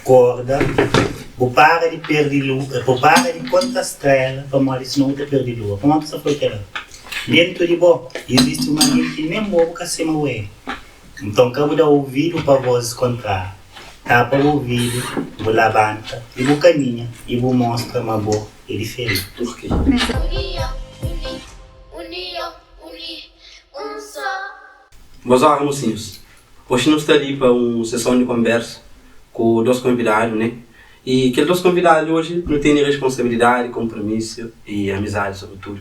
Korda, bu para di perde lua, bu para di konta strela pamodi sinon bu ta perde lua. Pamodi ki N sta fla kel-la? Dentu di bo izisti un algen ki nen bo bu ka sima bo é. Nton ka bu da ovidu pa vozis kontráriu. Tapa bu ovidu, bu labanta i bu kaminha i bu mostra ma bo é diferenti. Bos ora mosinhus. Oxi nu sta li pa un seson di konbersu ku dos konvidadu, ne? I kel dos konvidadu li oxi nu tene responsabilidadi, konpromisu i amizadi sobritudu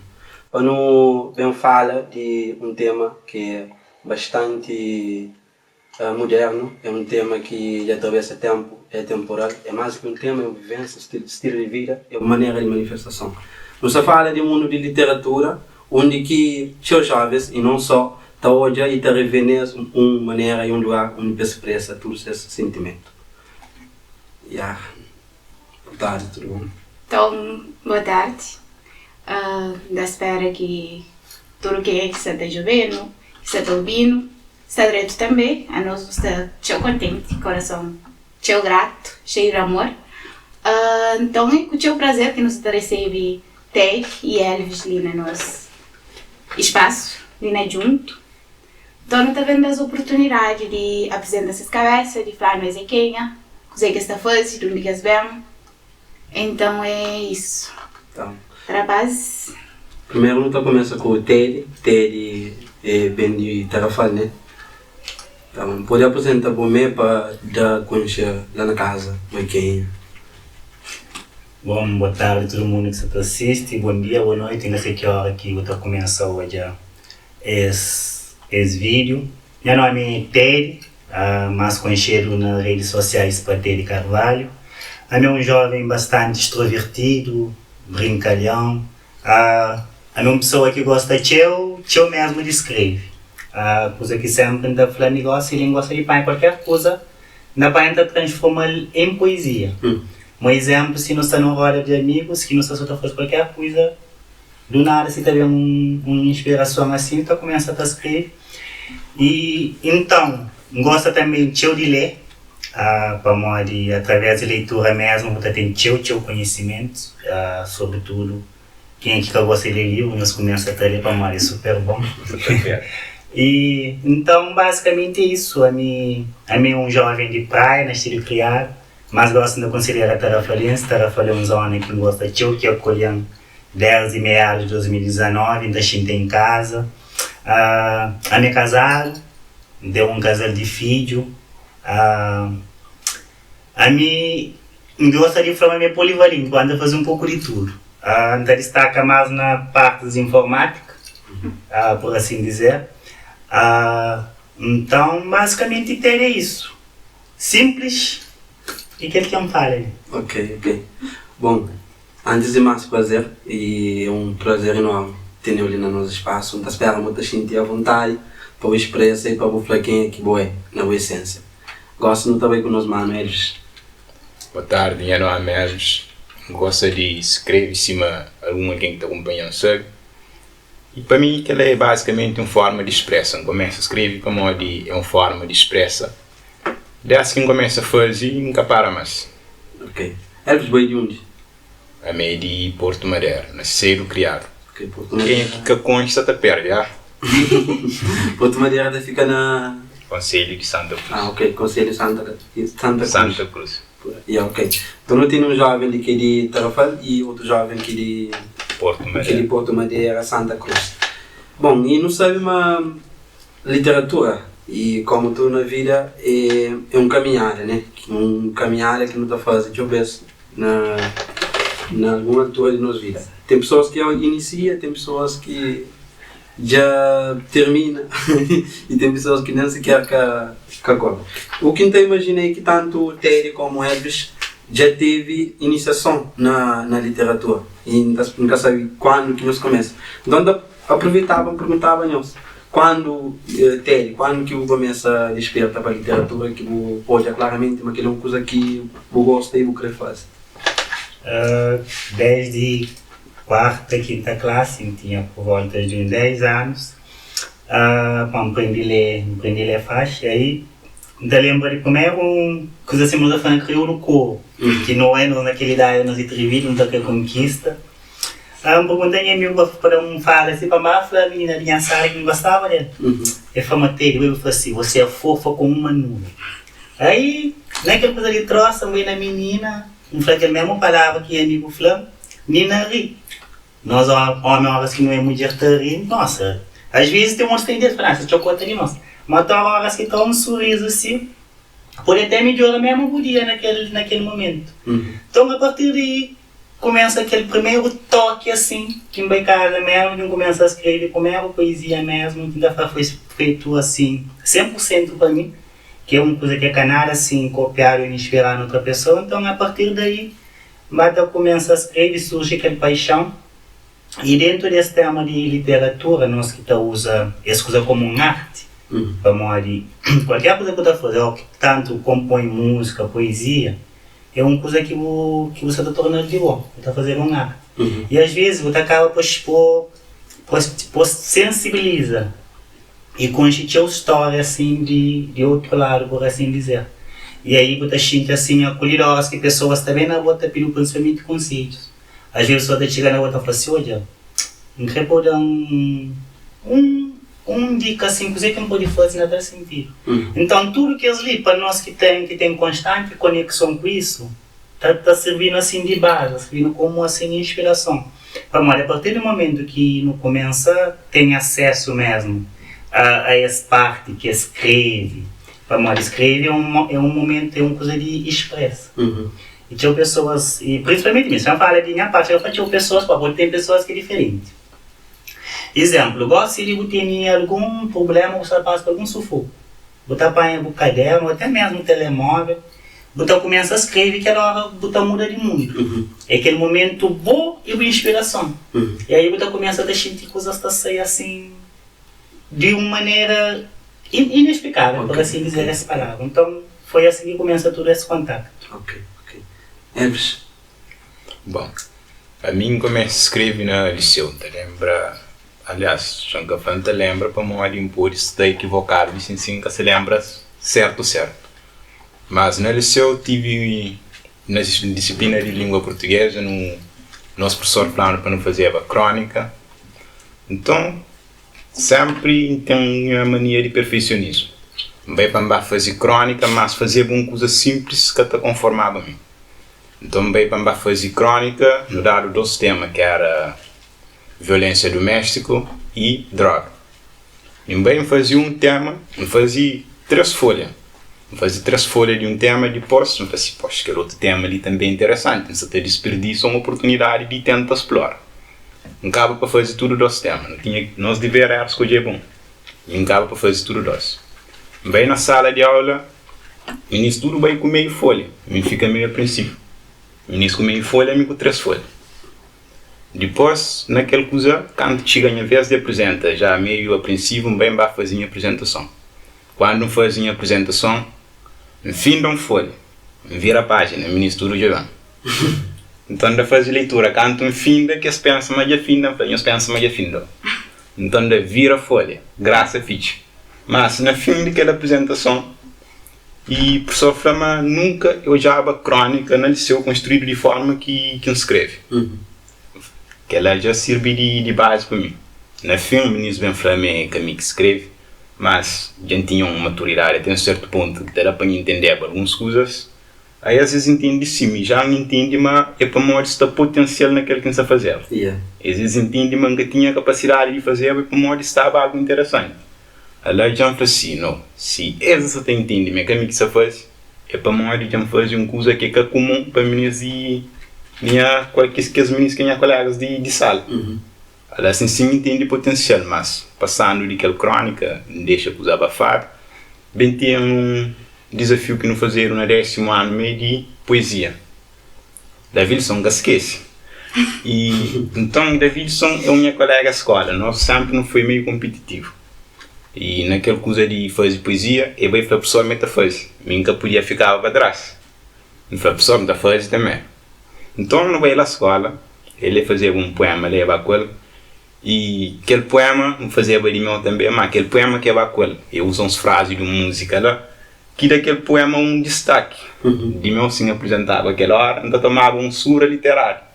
pa nu ben fala di un tema ki é bastanti Mudernu é un tema ki dja trabesa tenpu, é atemporal, é más ki un tema, é un vivensa, stilu di vida, é un manera di manifestason. Nu sta fala di mundu di literatura, undi ki txeu jovens, i non só, ta odja i ta revê nes un manera i un lugar undi pa es spresa tudu ses sentimentu. Ya. Boa tardi, tudu bon? Nton, boa tardi. N ta spera ki tudu kenha ki sta ta djobe-nu, ki sta ta obi-nu, Sta dretu tanbe, anos nu sta txeu kontenti, korason txeu gratu, xeiu di amor. Nton é ku txeu prazer ki nu sta ta resebe Ted i Elvis li na nos ispasu, li na Djuntu. Nton nu ta ben da-s oportunidadi di aprizenta ses kabésa, di fla-nu es é kenha, kuzê ki es ta faze, di undi ki es ben. Então é isso. Então. Rapazes. Primeiro nu ta começa ku Teddy. Teddy é ben di Tarrafal né? Então pode apresenta bo mé pa da konxe la na casa bo é kenha. Bom, boa tarde tudo mundo ki sa ta sisti, bom dia, boa noite, N ka sei ki hora ki bu ta kumesa odja es es vídeo. Nha nomi é Teddy, más konxedu na redis sosiais pa Teddy Carvalho. Ami é un jóven bastanti strovertidu, brinkalhon. Ami é un pesoa ki gosta txeu, txeu mésmu di skrebe. Kuza ki sénpri N ta fla, mi gósi li N gosta di panha kualker kuza, N ta panha N ta transforma-l en poezia. Un izénplu, si nu sta nun róda di amigus ki nu sta so ta faze kualker kuza, Du nada si ta ben un inspirason asin, N ta kumesa ta skrebe. I inton, N gosta tanbe txeu di lé, pamodi através di leitura mesmu bu ta ten txeu, txeu konhisimentu, sobritudu kenha ki ka gosta di lé livru, nhos kumesa ta lé pamodi é super bon. I inton, bazikamenti é isu. Ami, ami é un joven di Praia, nascidu i kriadu, mas gosi N ta konsidera tarafalensi. Tarrafal é un zona ki N gosta txeu, ki akolhe-m Desdi meados di 2019 N ta xinti en kaza. Ami é kazadu, N ten un kazal di fidju. Ami N gosta di fla ma mi é polivalenti, pamodi N ta faze un poku di tudu. N ta distaka más na partis di informátika, pur asin dizer. Nton, bazikamenti TED é isu. Sinplis i kel ki N fala li. Ok, ok. Bon, Antis di más prazer e é un prazer enormi teneu li na nos spasu. N ta spera ma bu ta xinti avontadi pa bu expresa i pa bu fla kenha ki bo é na bu esensia. Gosi nu ta bai ku nos manu Elvis. Boa tardi, nha nomi é Elvis. N gosta di skrebe sima algun algen ki ta kunpanha-m sabe. I pa mi kel-la é bazikamenti un forma di spresa. N kumesa skrebe pamodi é un forma di spresa. Dés ki N kumesa faze, N ka para más. Ok. Elvis bo é di undi? Ami é di Porto Madero, nasedu kriadu. Ok, Porto Madero. Kenha ki ka konxe sa ta perde, ah. Porto Madero ta fika na. Konselhu di Santa Cruz. Ah, ok, Konselhu di Santa Santa Cruz. Santa Cruz. Ya, ok. Nton nu tene un joven li ki é di Tarrafal i otu joven ki é di. Porto Madero. Ki é di Porto Madera, Santa Cruz. Bon, i nu sabe ma Literatura, i komu tudu na vida, é un kaminhada, né? Un kaminhada ki nu ta faze txeu bês na na algun altura di nos vida. Ten pesoas ki inisia, ten pesoas ki dja termina i ten pesoas ki nen siker ka ka konta. U ki N ta imajina é ki tantu Teddy komu Elvis dja tevi inisiason na na literatura i N ta N ka sabe kuandu ki nhos kumesa. Nton N ta aproveitaba N perguntaba nhos. Kuandu, Teddy, kuandu ki bu kumesa disperta pa literatura ki bu odja klaramenti ma kel-li é un kuza ki bu gosta i bu krê faze? Desdi kuarta, kinta klasi, N tinha por volta di uns 10 anus, pa N prende lé, N prende lé faxi. Aí N ta lenbra di primeru. kuza sima nu ta fla na kriolu koru, ki no é nos na kel idadi nos é trividu, nu ta kre konkista. N pergunta nha amigu pa pa da-m un fala si pa N ba fla minina di nha sala ki N gostaba del. El fla ma Teddy, bo fla si, você é fofa como uma nuvem. Aí, na kel kuza di trosa, N bai na minina, N fla kel mesmu palavra ki nha amigu fla-m, minina ri. Nos omi oras ki nu é mudjer ta ri, nossa, às vezes tem uns ki ta fla, essa txokota di nos, ma ta oras ki ta um sorriso si, pode até midjora mesmo bu dia na kel na kel momento. Então a partir di kumesa kel primeru toki assim, ki N bai kaza mesmo, ki N kumesa skrebe primeru poesia mesmo, ki N ta fla foi fetu assim, 100% pa mi, ki é um kuza ki é ka nada assim kopiadu e inspiradu na outra pessoa, então a partir daí N ba ta kumesa skrebe, surji kel paixon i dentu di es tema di literatura nos ki ta uza es kuza komu un arti, pamodi kualker kuza ki bu ta faze, o ki tantu konpoi múzika, poezia, é un kuza ki bu ki bu sa ta torna-l di bo, bu ta faze-l un arti. I as vezis bu ta kaba pa xpo pa sensibiliza i konxe txeu stória asin di di outru ladu, pur asin dizer. I aí bu ta xinti asin akolhidu óras ki pesoas ta ben na bo ta pidi-u prinsipalmenti konsedjus. As vezis pesoa ta txiga na bo ta fla si, Odja, N kre pa bu da-m un un dika asin, kuzê ki N pode faze na tal sintidu. Nton, tudu kes li, pa nos ki ten ki ten konstanti konekson ku isu, ta ta sirbi-nu asin di bazi, ta sirbi-nu komu asin inspirason. Pamodi apartir di momentu ki nu kumensa ten asesu mesmu a a es parti ki é skrebe, pamodi skrebe é un é un momentu, é un kuza di expresa. I txeu pesoas, i prinsipalmenti mi, si N fala di nha parti, N ka fla txeu pesoas, pamodi ten pesoas ki é diferenti. Izénplu, gósi li bu tene algun prubléma, bu sta pasa pa algun sufoku, bu ta panha bu kadérnu ô até mésmu telemóvel, bu ta kumesa skrebe, kel óra bu ta muda di mundu. É kel momentu bo i bu inspirason. I aí bu ta kumesa ta xinti kuzas ta sai asin di un manera inexplikável, pur asin dizer es palavra. Nton, foi asin ki kumesa tudu es kontaktu. Ok, ok. Elvis? Bon, ami N kumesa skrebe na liseu, N ta lenbra, aliás, xa N ka fla N ta lenbra pamodi N pode sta ekivokadu di sin sin N ka sa lenbra sertu sertu. Mas na liseu tive na disiplina di lingua purtugeza nu nos profesor fla-nu pa nu fazeba krónika. Nton sénpri N ten nha mania di perfeisionismu. N bai pa N ba faze krónika mas fazeba un kuza sinplis ka ta konformaba mi. Nton N bai pa N ba faze krónika nu dadu dos tema ki éra violénsia duméstiku i dróga. N bai N faze un tema, N faze 3 folha. N faze 3 folha di un tema, dipôs N fla si, poxa, kel otu tema li tanbê é interesanti, N sa ta dispirdisa un oportunidadi di tenta splora. N kaba pa faze tudu dos tema. Nu tinha, nos diver éra skodjeba un, i N kaba pa faze tudu dos. N bai na sala di aula, minis tudu bai ku meiu folha, mi N fika meiu aprensivu. Minis ku meiu folha, mi ku 3 folha. Dipôs, na kel kuza, kantu txiga nha vês di aprizenta, já meiu aprensivu, N bai N ba faze nha aprizentason. Kandu N faze nha aprizentason, N finda un folha, N vira pájina, minis tudu djobe-m. Nton, N da faze leitura. Kantu N finda, ki es pensa ma dja finda, N fla, Nhos pensa ma dja finda. Nton, N da vira folha. Grasa fitxa. Mas, na fin di kel aprizentason, I profesor fla ma nunka e odjaba krónika na liseu konstruídu di forma ki N skrebe. Kel-la dja sirbi di bazi pa mi. Na fin, minis ben fla ma é ka mi ki skrebe, mas dja N tinha un maturidadi até un sertu pontu ki ta da pa N intendeba alguns kuzas. Aí es es intende sim, mi já N intende ma é pamodi sta potensial na kel ki N sta fazeba. Es es intende ma N ka tinha kapasidadi di fazeba é pamodi staba algu interesanti. Ala dja N fla si, No, si es sa ta intende ma é ka mi ki sa faze, é pamodi dja N faze un kuza ki é ka kumun pa minis di nha, kes minis ki é nha kolégas di sala. Ala sin si N intende potensial, mas pasandu di kel krónika, N dexa kuza abafadu. Ben ten un dizafiu ki nu fazedu na désimu anu mei di puezia. Davidson ka skese. I nton Davidson é un nha koléga skóla. Nos sénpri nu foi meiu konpititivu. I na kel kuza di faze puezia, el bai fla pesoa ma el ta faze. Mi N ka podia fikaba pa tras. N fla pesoa N ta faze tanbê. Nton nu bai la skóla, el e fazeba un puéma la e ba ku el. I kel puéma N fazeba di meu tanbê, má kel puéma ki e ba ku el, el uza uns frazi di un múzika la. ki da kel puema un distaki. Di meu, si N aprizentaba kel óra, N ta tomaba un sura literáriu.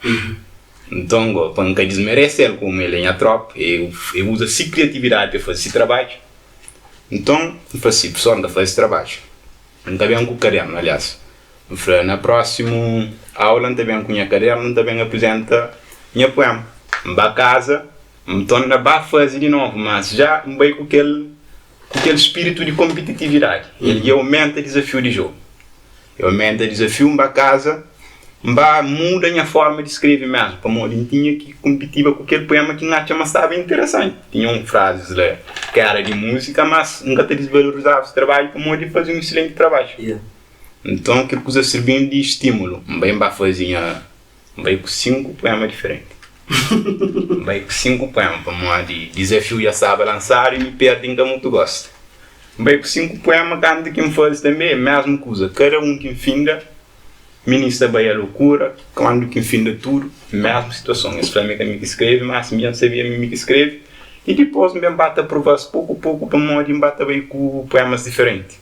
Nton, go, pa N ka dismerese el, komu el é nha trópa, e uza si kriatividadi pa e faze si trabadju. Nton, N fla si, Profesor, N ta faze si trabadju. N ta ben ku kadernu. Aliás, N fla, na prósimu aula N ta ben ku nha kadernu, N ta ben aprizenta nha puema. N ba kaza, N torna ba faze di novu, mas dja N bai ku kel ku kel spiritu di konpititividadi. El dja aumenta dizafiu di jogu. El aumenta dizafiu, N ba kaza, N ba muda nha forma di skrebe mesmu, pamodi N tinha ki konpitiba ku kel puema ki N atxa ma staba interesanti. Tinha un frazis la ki era di múzika, mas N ka ta disvalorizaba se trabadju pamodi el faze un isilenti trabadju. Nton, kel kuza sirbi-m di stimulu. N bai N ba faze nha N bai ku 5 puema diferenti. N bai ku 5 puema pamodi dizafiu dja staba lansadu i mi perdi N ka mutu gosta. N bai ku 5 puema kantu ki N faze tanbe mesmu kuza. Kada un ki N finda, minis ta bai a lokura, kantu ki N finda tudu, mesmu situason. Es fla mi ka mi ki skrebe, mas mi dja N sabia ma mi ki skrebe. I dipos N ben ba ta prova-s poku poku pamodi N ba ta bai ku puemas diferenti.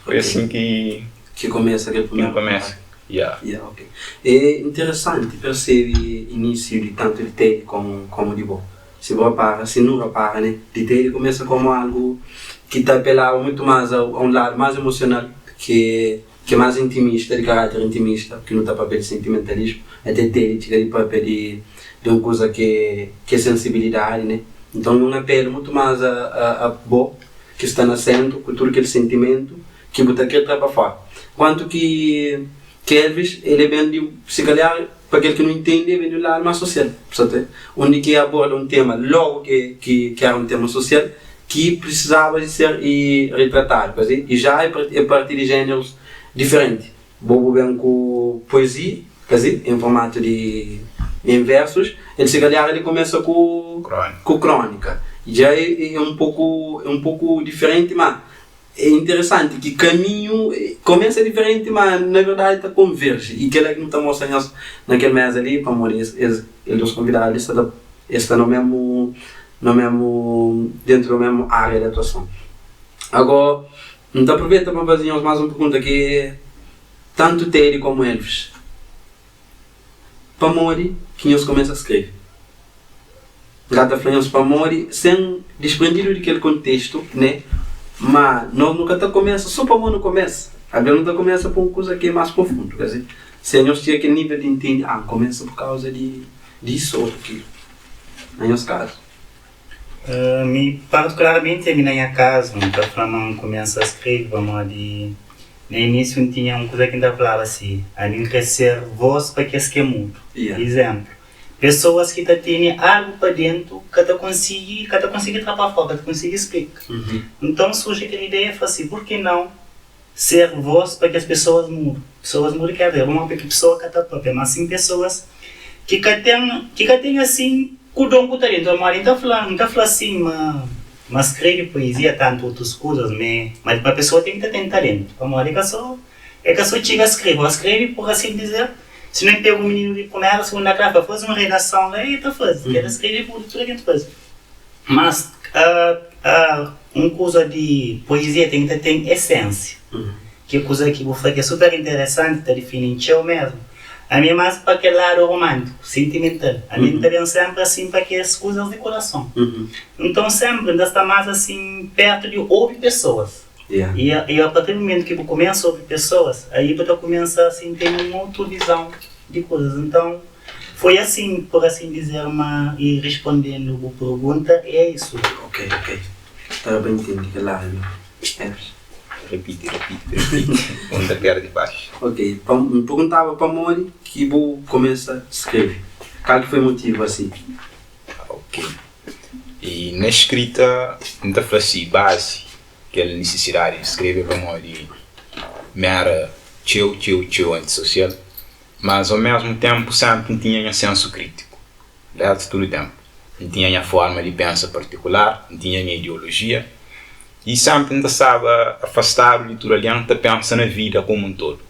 Foi asin ki Ki kumesa kel N kumesa. Yeah. Yeah, ok. É interesanti persebe inísiu di tantu di Teddy komu komu di bo. Si bo rapara, si nu rapara, né, di Teddy kumesa komu algu ki ta apelaba mutu más a un ladu más emosional, ki ki é más intimista, di karáter intimista, ki nu ta papia di sentimentalismu, até Teddy txiga di papia di di un kuza ki ki é sensibilidadi, né. Nton é un apelu mutu más a a a bo ki sta na séntru ku tudu kel sentimentu ki bu ta kre tra pa fora. Kuantu ki ki Elvis, el é ben di, si kalhar, pa kel ki nu intendi, el ben di un ladu más sosial, sabe? Undi ki aborda un tema logu ki ki ki era un tema sosial ki prisizaba di ser i ritratadu, kasi, i ja é parti di jénerus diferenti. Bo bu ben ku poezia, kasi, en formatu di en versus, el si kalhar el kumesa ku ku krónika. Ja é un poku é un poku diferenti, ma É interesanti ki kaminhu kumesa diferenti ma na verdadi ta konverji i kela ki nu ta mostra nhos na kel mesa li pamodi es es kel dos konvidadu li sta ta es sta na memu na memu dentu di memu aria di atuason. Ago N ta apruveta pa N faze nhos mas un pergunta ki é tantu Teddy komu Elvis pamodi ki nhos kumesa skrebe? N ka ta fla nhos pamodi, sen disprendidu di kel kontestu, ne? Ma nos nu ka ta kumesa so pamodi nu kumesa. Alvês nu ta kumesa pa un kuza ki é más profundu. Ka si? Se nhos txiga kel nível di ntende, ah, N kumesa pur kauza di isu ô di kilu. Na nhos kazu. Mi, partikularmenti, ami na nha kazu, N ta fla ma N kumesa skrebe pamodi na inísiu N tinha un kuza ki N ta flaba si, ami N kre ser vós pa kes ki é mudu. Izénplu, Pessoas ki ta tene algu pa dentu ka ta konsigi ka ta konsigi tra pa fora, ka ta konsigi splika. Nton surji kel ideia fla si, pur ki nau ser vos pa kes pessoas mudu? Pessoas mudu ker dizer pamodi ki pessoa ka ta papia, mas sin pessoas ki ka ten ki ka ten asin ku don ku ta dentu. Pamodi N ta fla N ta fla sin ma ma skrebe poezia tantu otus kuzas me ma pa pessoa ten ki ta ten talentu pamodi ka so É ka so txiga skrebe, o skrebe pur asin dizer, si no pega un mininu di primera, segunda klasi pa faze un redason la, e ta faze, kel skrebe pur tudu algen ta faze. Mas un kuza di poezia ten ki ta ten esensia, ki é kuza ki bu fla ki é super interesanti, ta difini txeu mesmu. Ami é mas pa kel ladu romantiku, sentimental. Ami N ta ben senpri asin pa kes kuzas di kurason. Nton senpri N ta sta mas asin pertu di obi pesoas. E e a partir do momento ki bu kumesa obi pessoas, aí bu ta kumesa assim ten un outro visão di kuzas. Então, foi assim, por assim dizer, ma e respondendo bu pergunta, é isso. Ok, ok. Ta ba intende kel ladu li. Elvis. Repite, repite, repite. Un ta perde baixo. Ok, pa N perguntaba pamodi ki bu kumesa skrebe? Kal ki foi motivu asi? Ok. E na escrita N ta fla si, base Kel nisisidadi di skrebe pamodi mi éra txeu, txeu, txeu antisosial, mas ô mésmu ténpu sénpri N tinha nha sénsu krítiku, désdi tudu ténpu. N tinha nha fórma di pensa partikular, N tinha nha ideolojia i sénpri N ta staba afastadu di tudu algen ta pensa na vida komu un todu.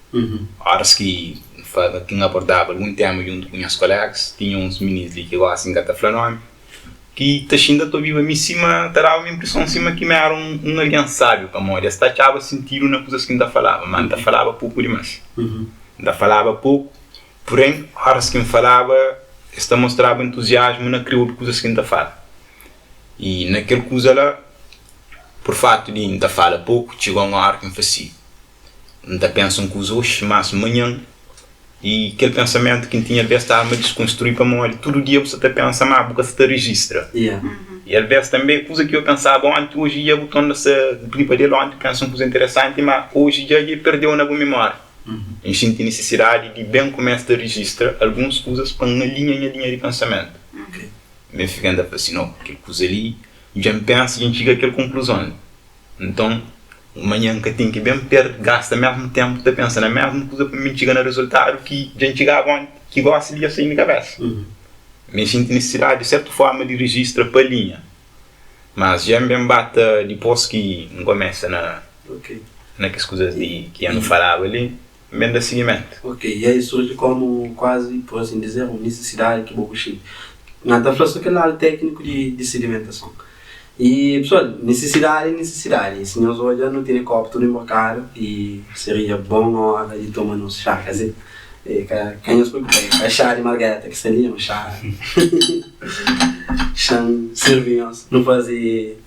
Óras ki N ki N abordaba algun téma djuntu ku nhas kolégas, tinha uns minis li ki gósi N ka ta fla nómi. ki ta xinta ta obiba mi sima ta daba mi inpreson sima ki mi éra un algen sábiu pamodi es ta atxaba sintidu na kuzas ki N ta falaba. Má N ta falaba poku dimás. N ta falaba poku, puren óras ki N falaba es ta mostraba entuziasmu na kre obi kuzas ki N ta fala. I na kel kuza la, pur fatu di N ta fala poku, txiga un óra ki N fla si, N ta pensa un kuza oxi, mas manhan I kel pensamentu ki N tinha alvês ta alma diskonstrui pamodi tudu dia bu sta ta pensa má bu ka sta ta rejistra. I alvês tanbê kuza ki eu pensaba onti oji dja bu torna sa riba del. Onti pensa un kuza interesanti má oji dja dja perdeu na bu mimória. N xinti nisisidadi di ben kumesa ta rejistra alguns kuzas pa N alinha nha linha di pensamentu. Mi fika N ta fla si, no, kel kuza li dja N pensa dja N txiga kel konkluzon li. Nton, manhan N ka ten ki ben perde, gasta mésmu ténpu ta pensa na mésmu kuza pa mi txiga na rezultadu ki dja N txigaba onti, ki gósi li dja sai mi kabésa. Mi N xinti nisisidadi di sértu fórma di rejistra pa linha, mas dja N ben ba ta dipôs ki N kumesa na na kes kuzas di ki N falaba li, N ben da sigimentu. Ok, i aí surji komu kuazi, por asin dizer, un nisisidadi ki bo ku xinti. N ta fla so kel ladu tékniku di sidimentason. I pesoal, nisisidadi é nisisidadi. Si nhos odja, nu tene kopu tudu inborkadu i seria bon ora di toma nos xá. Ka ze, ka ka nhos preokupa, é ka xá di margeta ki sta li, é un xá xan sirbi nhos. Nu faze.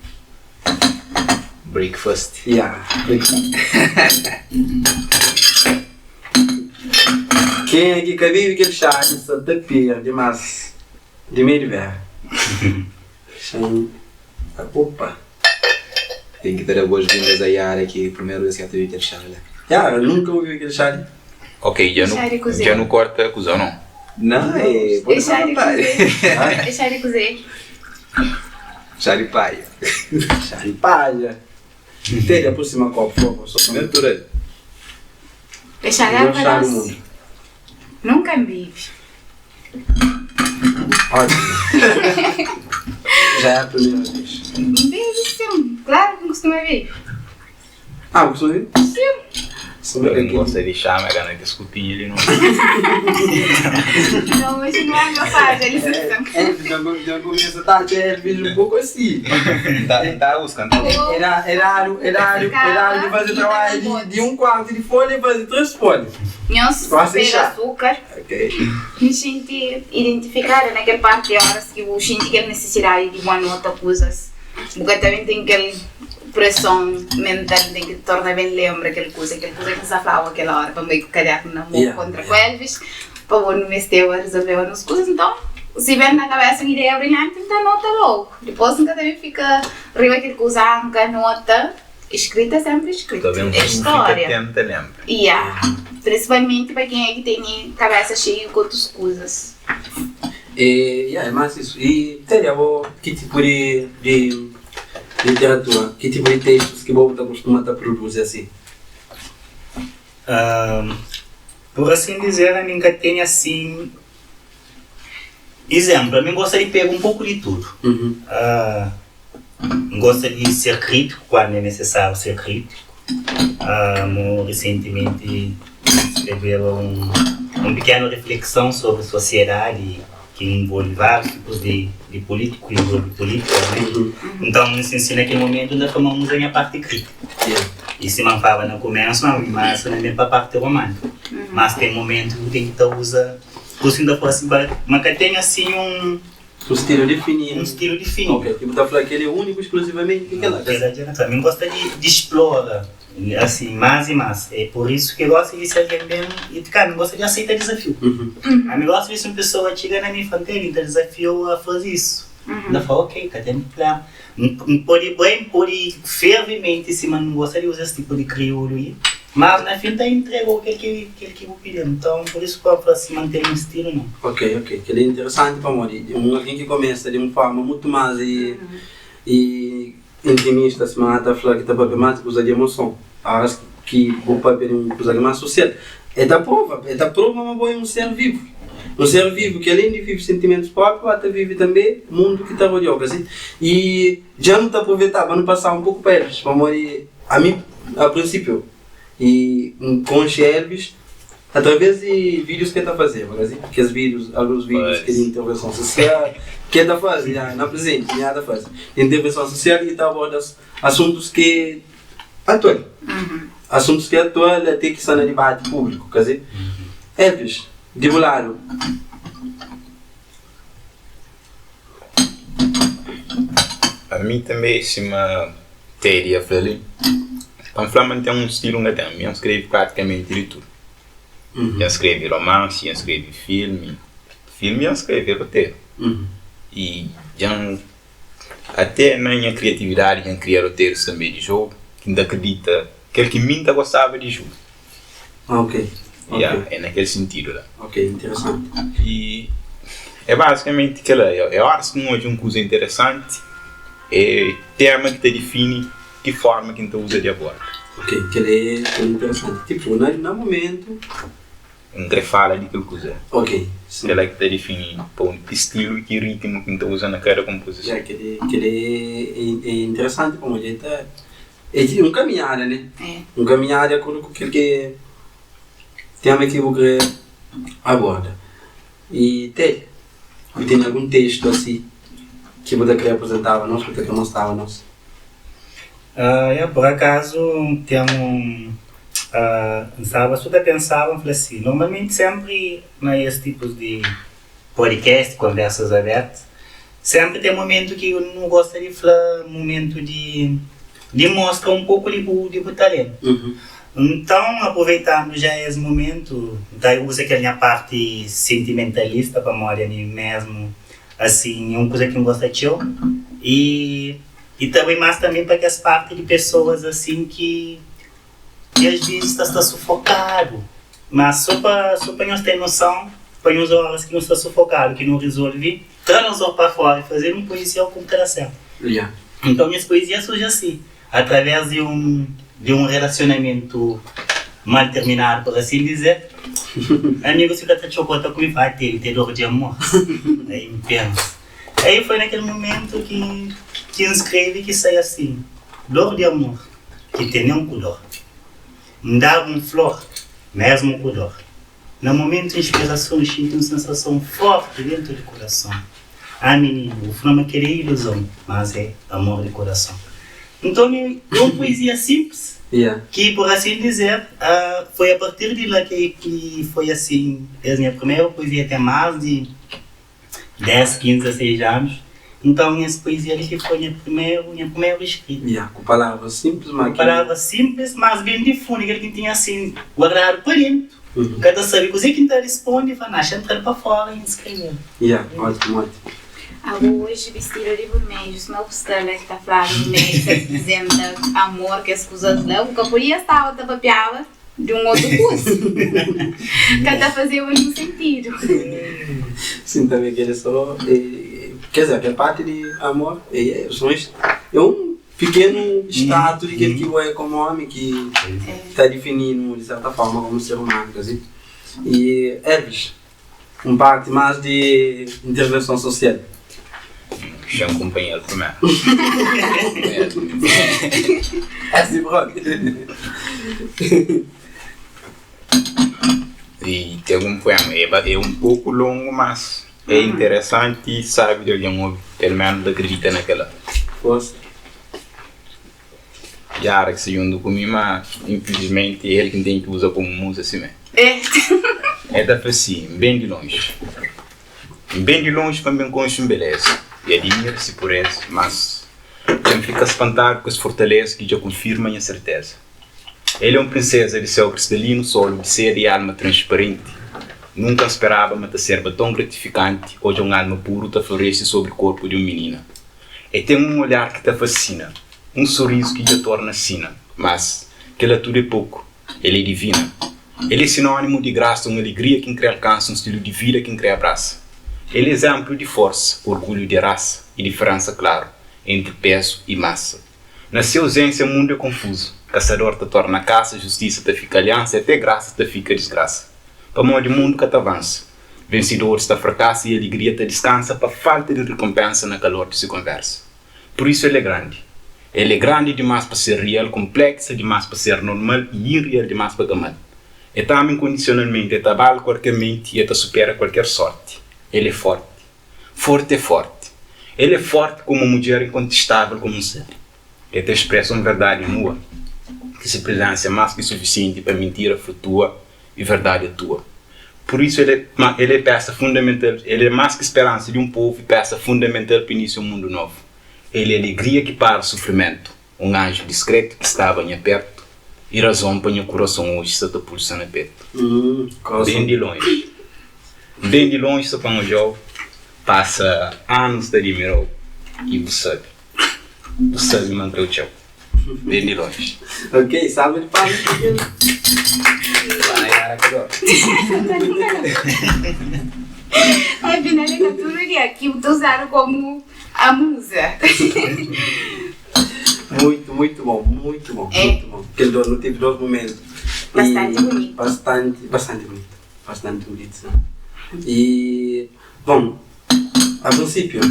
Breakfast. Ya, breakfast. Kenha ki ka bebe kel xá li sa ta perde, mas di mei di vera. Xan opa. Tem ki ta da boas vindas a Yara ki primeru vez ki el ta bebe kel xá la. Yara, nunka bu bebe kel xá li? Ok, dja nu Xá di kuzê? dja nu korta kuzê o não? Não, é É pode xá ficar à di vontade. kuzê? É xá di kuzê? Xá di paia. Xá di paia. Telha por sima kopu, por favor. Só pa Natural. É xá di Melhor erva xá do doce. mundo. Nunka N bebe. Ótimo. Já é a primeira vez. N bebe sim, claro que N kustuma bebe. Ah, bu kustuma bebe? Sim. Suma Eu ka não kel. gosto de chá, mas gana kes kupinha li não. Não, hoje não é meu fase, licença. É, já começa tá até Elvis um pouco assim. Tá, tá buscando, tá buscando. Era, era, era, era de fazer trabalho de um quarto de folha e fazer três folhas. Nhos Gosta de pega chá? açúcar. Ok. N xinti identifikada na kel parti di óras ki bu xinti kel nisisidadi di bu anota kuzas. Bu ka ta ben ten kel preson mental di ten ki torna ben lenbra kel kuza, kel kuza ki N sta flaba kel óra pa N bai ku kadernu na mon kontra ku Elvis pa bo nu mesteba rezolveba nos kuzas. Nton, si ben na kabesa un ideia brilhanti N ta anota logu. Dipôs N ka ta ben fika riba kel kuza, ah N ka anota. Eskrita é senpri eskrita. Ta ben É ku fika stória. tenta lenbra. Ya, prinsipalmenti pa kenha ki tene kabesa xeiu ku otus kuzas. E, ya, é más isu. I Teddy, abo ki tipu di di literatura, ki tipu di testus ki bo bu ta kustuma ta produzi asi? Pur asin dizer, ami N ka tene asin izénplu. Ami N gosta di pega un poku di tudu. N gosta di ser krítiku kuandu é nesesáriu ser krítiku. Mo resentimenti N skreveba un pikenu reflekson sobri sosiedadi ki envolve várius tipus di pulítiku, ki envolve pulítika, né? Nton, N sinti na kel momentu N ta fla ma N uza nha parti krítiku. I sima N flaba na kumésu, ma mi más na ben pa parti romántiku. Mas ten momentu ki bu ten ki ta uza, pur isu N ta fla si ma ka ten asin un. Un stilu difinidu. Un stilu difinidu. Ok, ki bu ta fla kel é úniku sklusivamenti kel-la. Kel-la dja na fla. Mi N gosta di splora asin más i más. É pur isu ki gosi di si algen ben i ka, mi N gosta di aseita dizafiu. Ami gosi di si un pesoa txiga na mi i fla-m, Teddy, N ta dizafia-u a faze isu. N ta fla, ok, ka ten prubléma. N pode bai, N pode fervimenti sima N gosta di uza es tipu di kriolu li, mas na fin ta intrega-u kel ki kel ki bu pidi-m. Nton, pur isu ku N fla sima N ten un stilu, nau. Ok, ok. Kel-li é interesanti pamodi un algen ki kumesa di un forma mutu más i i intimista, sima N ta fla, ki ta papia más di kuza di emoson, óras ki bu papia di un kuza ki é más sosial, el ta prova, el ta prova ma bo é un ser vivu. Un ser vivu ki alén di vive sentimentus própriu, ba ta vive tanbê mundu ki ta rodia-u, ka si? I dja nu ta apruveitaba pa nu pasaba un poku pa Elvis, pamodi ami, a prinsípiu, i N konxe Elvis. Através di vídius ki el ta fazeba, ka si? Kes vídius, alguns vídius ki é di intervenson sosial, ki el ta faze, ya, na prezenti, ya, ta faze intervenson sosial i ta aborda asuntus ki é atual, asuntus ki é atual ate ki sta na dibati públiku, ka si? Elvis, di bu ladu. Ami tanbe sima Teddy a fla li, pa N fla ma N ten un stilu N ka ten, mi N skrebe pratikamenti di tudu. Dja N skrebe romansi, dja N skrebe filmi, filmi dja N skrebe roteru i dja N ate na nha kriatividadi dja N kria roterus tanbe di jogu ki N ta kridita kel ki mi N ta gostaba di juga. Ya, é na kel sintidu la. I é bazikamenti kela. É óras ki N odja un kuza interesanti, é tema ki ta difini ki fórma ki N ta uza di aborda. Ok, kel é interesanti. Tipu, na mumentu. N kre fala di kel kuza. Ok, sin. Kel-la ki ta difini pa un ki stilu i ki ritmu ki N ta uza na kada konpozison. Ya, kel é interesanti pamodi el ta. É un kaminhada, né? Un kaminhada di akordu ku kel ki é tema ki bu kre aborda. I Teddy, bu tene algun testu asi ki bu ta kre aprizentaba nos, ki bu ta kre mostraba nos? Ya, pur akazu N ten un. N staba so ta pensaba, N fla si, normalmenti senpri na es tipus di podcast, konversas abertu, senpri ten momentu ki nu gosta di fla, momentu di di mostra un poku di bu di bu talentu. Nton, aproveitandu ja es momentu, N ta uza kel nha parti sentimentalista pamodi ami mesmu asin é un kuza ki N gosta txeu i i ta bai mas tanbe pa kes parti di pesoas asin ki ki as vezis ta sta sufokadu, mas so pa so pa nhos ten noson, pa nhos oras ki nhos sta sufokadu ki nu rizolvi tra nos dor pa fora i fazer un poezia ku ta da sertu. Nton es poezia surji asi, atraves di un di un relasionamentu mal terminadu por asin dizer, amigus fika ta txokota ku mi, fla, ah Teddy, te dor di amor? Aí N pensa, aí foi na kel mumentu ki ki N skrebe ki sai asin, dor di amor. Ki tene-m ku dor. N daba un flor, mésmu ku dor. Na momentu inspirason, N xinti un sensason fórti déntu di kurason. Ah, mininu, bu fla ma kel-li é iluzon, mas é amor di kurason. Nton, é un puezia sinplis ki, pur asin dizer, foi a partir di la ki foi asin es nha primeru puezia ten más di. 10, 15, 16 anus. Nton es poezia li ki foi nha primeru, nha primeru eskrita. Ya, ku palavras sinplis ma ki. Ku palavras sinplis, mas ben di fundu, kel ki N tinha asin guardadu pa dentu. N ka ta sabe kuze ki N ta risponde, N fla, na, xa N tra-l pa fora i N skrebe-l. Ya, ótimu, ótimu. Abo oji bistidu di burmedju, sima bu sta la ki ta fladu burmedju ta riprizenta amor, kes kuzas la, bu ka podia staba ta papiaba Di un otu kuza ka ta fazeba ninhun sentidu. Sim, também kel é só, quer dizer, kel parte di amor é é um pikenu extratu di kel ki bo é komu omi ki ta difininu di serta forma komu ser umanu, ka si? E Elvis, un parti mas di intervenson sosial. Xa-m kunpanheru primeru. É si propi. I ten un puema, é un poku longu mas é interesanti i sabi di algen obi, pelu menus ta akridita na kela. Forsa. Yara ki sta djuntu ku mi ma infilismenti el ki N ten ki uza komu muza simé. El ta fla si, N ben di lonji. N ben di lonji pa N ben konxe un beleza i adimira si pureza, mas dja N fika spantadu ku es fortaleza ki dja konfirma nha serteza. El é un prinseza di séu kristalinu, solu di seda i alma transparenti. Nunka N speraba ma ta serba ton gratifikanti odja un alma puru ta florese sobri korpu di un minina. E ten un olhar ki ta fasina, un sorizu ki dja torna sina. Mas, kel-la tudu é poku, el é divina. El é sinónimu di grasa, un alegria ki N kre alkansa, un stilu di vida ki N kre abrasa. El é izénplu di forsa, orgulhu di rasa i diferénsa klaru entri pézu i masa. Na se ozénsia mundu é konfuzu, kasador ta torna kasa, justisa ta fika aliansa i até grasa ta fika disgrasa. Pamodi mundu ka ta avansa. Vensidoris ta frakasa i aligria ta diskansa pa falta di rikonpensa na kalor di se konversa. Pur isu el é grandi. El é grandi dimás pa ser rial, konpleksa dimás pa ser normal i irreal dimás pa ka mal. E ta ama inkondisionalmenti, e ta abala kualker menti i e ta supera kualker sorti. El é forti. Forti é forti. El é forti komu un mudjer inkontestável komu un ser. E ta expresa un verdadi nua, ki se prezénsa é más ki sufisienti pa mintira flutua i verdadi atua. Pur isu, el é el é pésa fundamental, el é más ki speransa di un povu i pésa fundamental pa inisia un mundu novu. El é alegria ki para sufrimentu, un anju diskretu ki staba nha pertu i razon pa nha kurason oji sta ta pulsa na petu. Ben di lonji, ben di lonji sta pa N odja-u pasa anus ta adimira-u i bu sabe, bu sabe ma N krê-u txeu. Ben di lonji. Ok, salva di palmas pa kel. Vai, Yara Kudor. Afinal é ka tudu dia ki bu ta uzadu komu a muza. Muito, muito bom, muito bom, É. muito bom. Kel dos, nu tive dos momentu. Bastante E bunitu. bastante, bastante bunitu, bastante bunitu, sim. E, bom, a prinsípiu,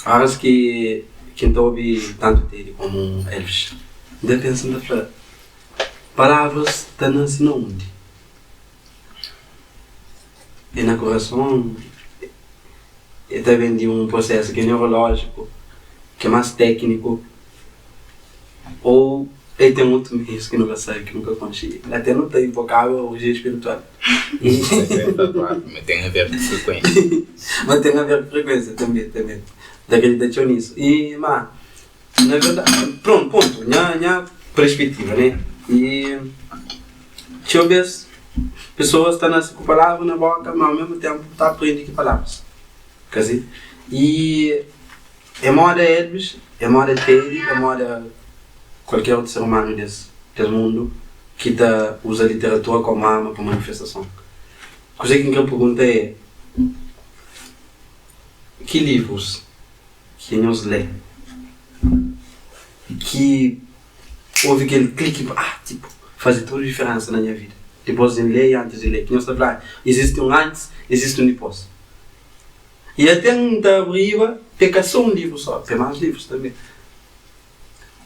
óras ki ki N ta obi tantu Teddy komu Elvis, N ta pensa, N ta fla, palavras ta nase na undi? É na kurason? É ta ben di un prosesu ki é neurolójiku, ki é más tékniku, ô el ten otu meius ki nu ka sabe, ki nu ka konxe? Até nu ta invokaba oji é spiritual. Ma ten aver ku frekuénsia. Ma ten aver ku frekuénsia tanbe, tanbe. Ta kridita txeu nisu. I ma, na verdadi, prontu, pontu, nha, nha perspetiva, ne? I txeu bes pesoas ta nase ku palavra na boka, ma ao mesmu tenpu ta aprende ki palavras. Ka si? I é moda Elvis, é moda Teddy, é moda kualker otu ser umanu des des mundu ki ta uza literatura komu arma pa manifestason. Kuzê ki N kre pergunta é, ki livrus ki nhos lé ki ovi kel kliki ah tipo faze tudu diferensa na nha vida dipos di N lé i antis di lé ki nhos ta fla izisti un antis izisti un dipos i até N ta abriba pe ka so un livru so pe mas livrus tanbe.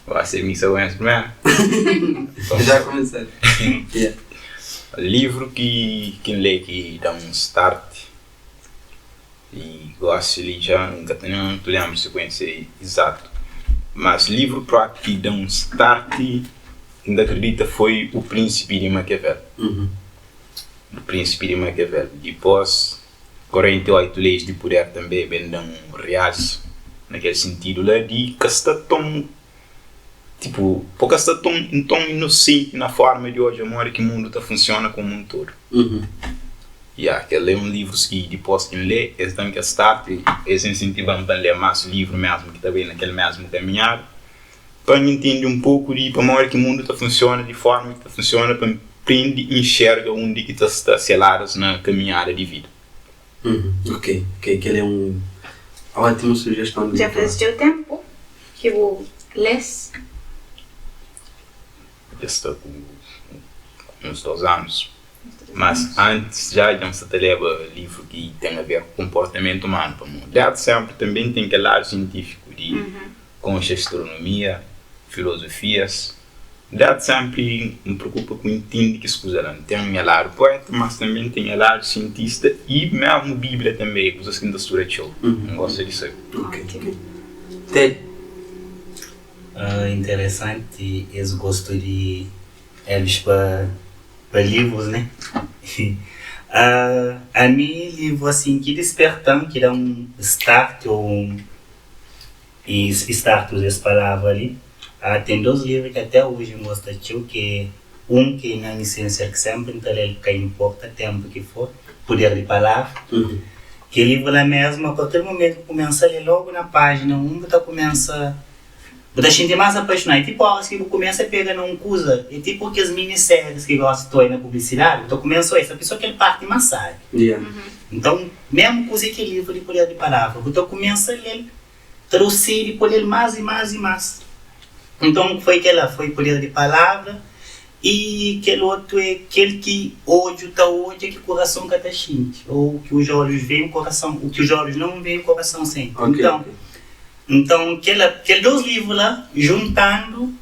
Ba ser mi sa konhese primeru? Já kumesa. Yeah. Livru ki ki N lé ki da-m un start I gosi li dja N ka ta nen lenbra sekuensia izatu. Mas livru propi ki da un starti, N ta kridita foi O Príncipe di Maquiavel. O Príncipe di Maquiavel. Dipos, 48 Leis di Puder tanbe ben da un rialsu na kel sintidu la di ka sta ton, tipu, po ka sta ton, ton inosenti na forma di odja modi ki mundu ta funsiona komu un todu. Ya, kel la é un livrus ki dipôs ki N lé, es da-m kel start, es insentiva-m pa N lé más livru mésmu ki ta bai na kel mésmu kaminhada, pa N intende un poku di pamodi ki mundu ta funsiona di forma ki ta funsiona, pa N prende inxerga undi ki ta sta seladas na kaminhada di vida. Ok, ok, kel é un ótimu sujeston di Dja leitura. faz txeu ténpu ki bu lê-s? Dja sta ku uns dos anus. Mas antis dja dja N sta ta leba livru ki ten a ver ku konportamentu umanu pamodi desdi senpri tanbe ten kel ladu sientifiku di konxe astronomia, filozofias. Desdi senpri N preokupa ku intende kes kuza la. N ten nha ladu pueta mas tanbe N ten nha ladu sientista i mesmu biblia tanbe e kuzas ki N ta studa txeu. N gosta di sabe. Ted. Interesanti es gostu di Elvis pa pa livrus né ami livru asin ki dispertan ki da un start ou un start uza es palavra li ten dos livru ki até oji n gosta txeu ki é un ki é nha isensial ki senpri n ta lel ka inporta tenpu ki for puder di palavra kel livru la mesmu a partir di mumentu ki bu kumensa lel logu na pajina un bu ta kumensa Bu ta xinti más apaixonadu. É tipu óras ki bu kumesa pega na un kuza, é tipu kes mini-séries ki gosta di ta oi na publisidadi, bu ta kumesa oi, sabe sô kel párti más sábi. Nton, mésmu kuza é kel livru di Puder di Palavra. Bu ta kumesa lé-l, ta da-u sedi pa lé-l más i más i más. Nton, foi kel-la, foi Puder di Palavra i kel otu é kel ki odju ta odja ki kurason ka ta xinti, ô o que os olhos veem, o coração, o que os olhos não veem, o coração sente. Nton, Nton, kel, kel dos livru la, juntando,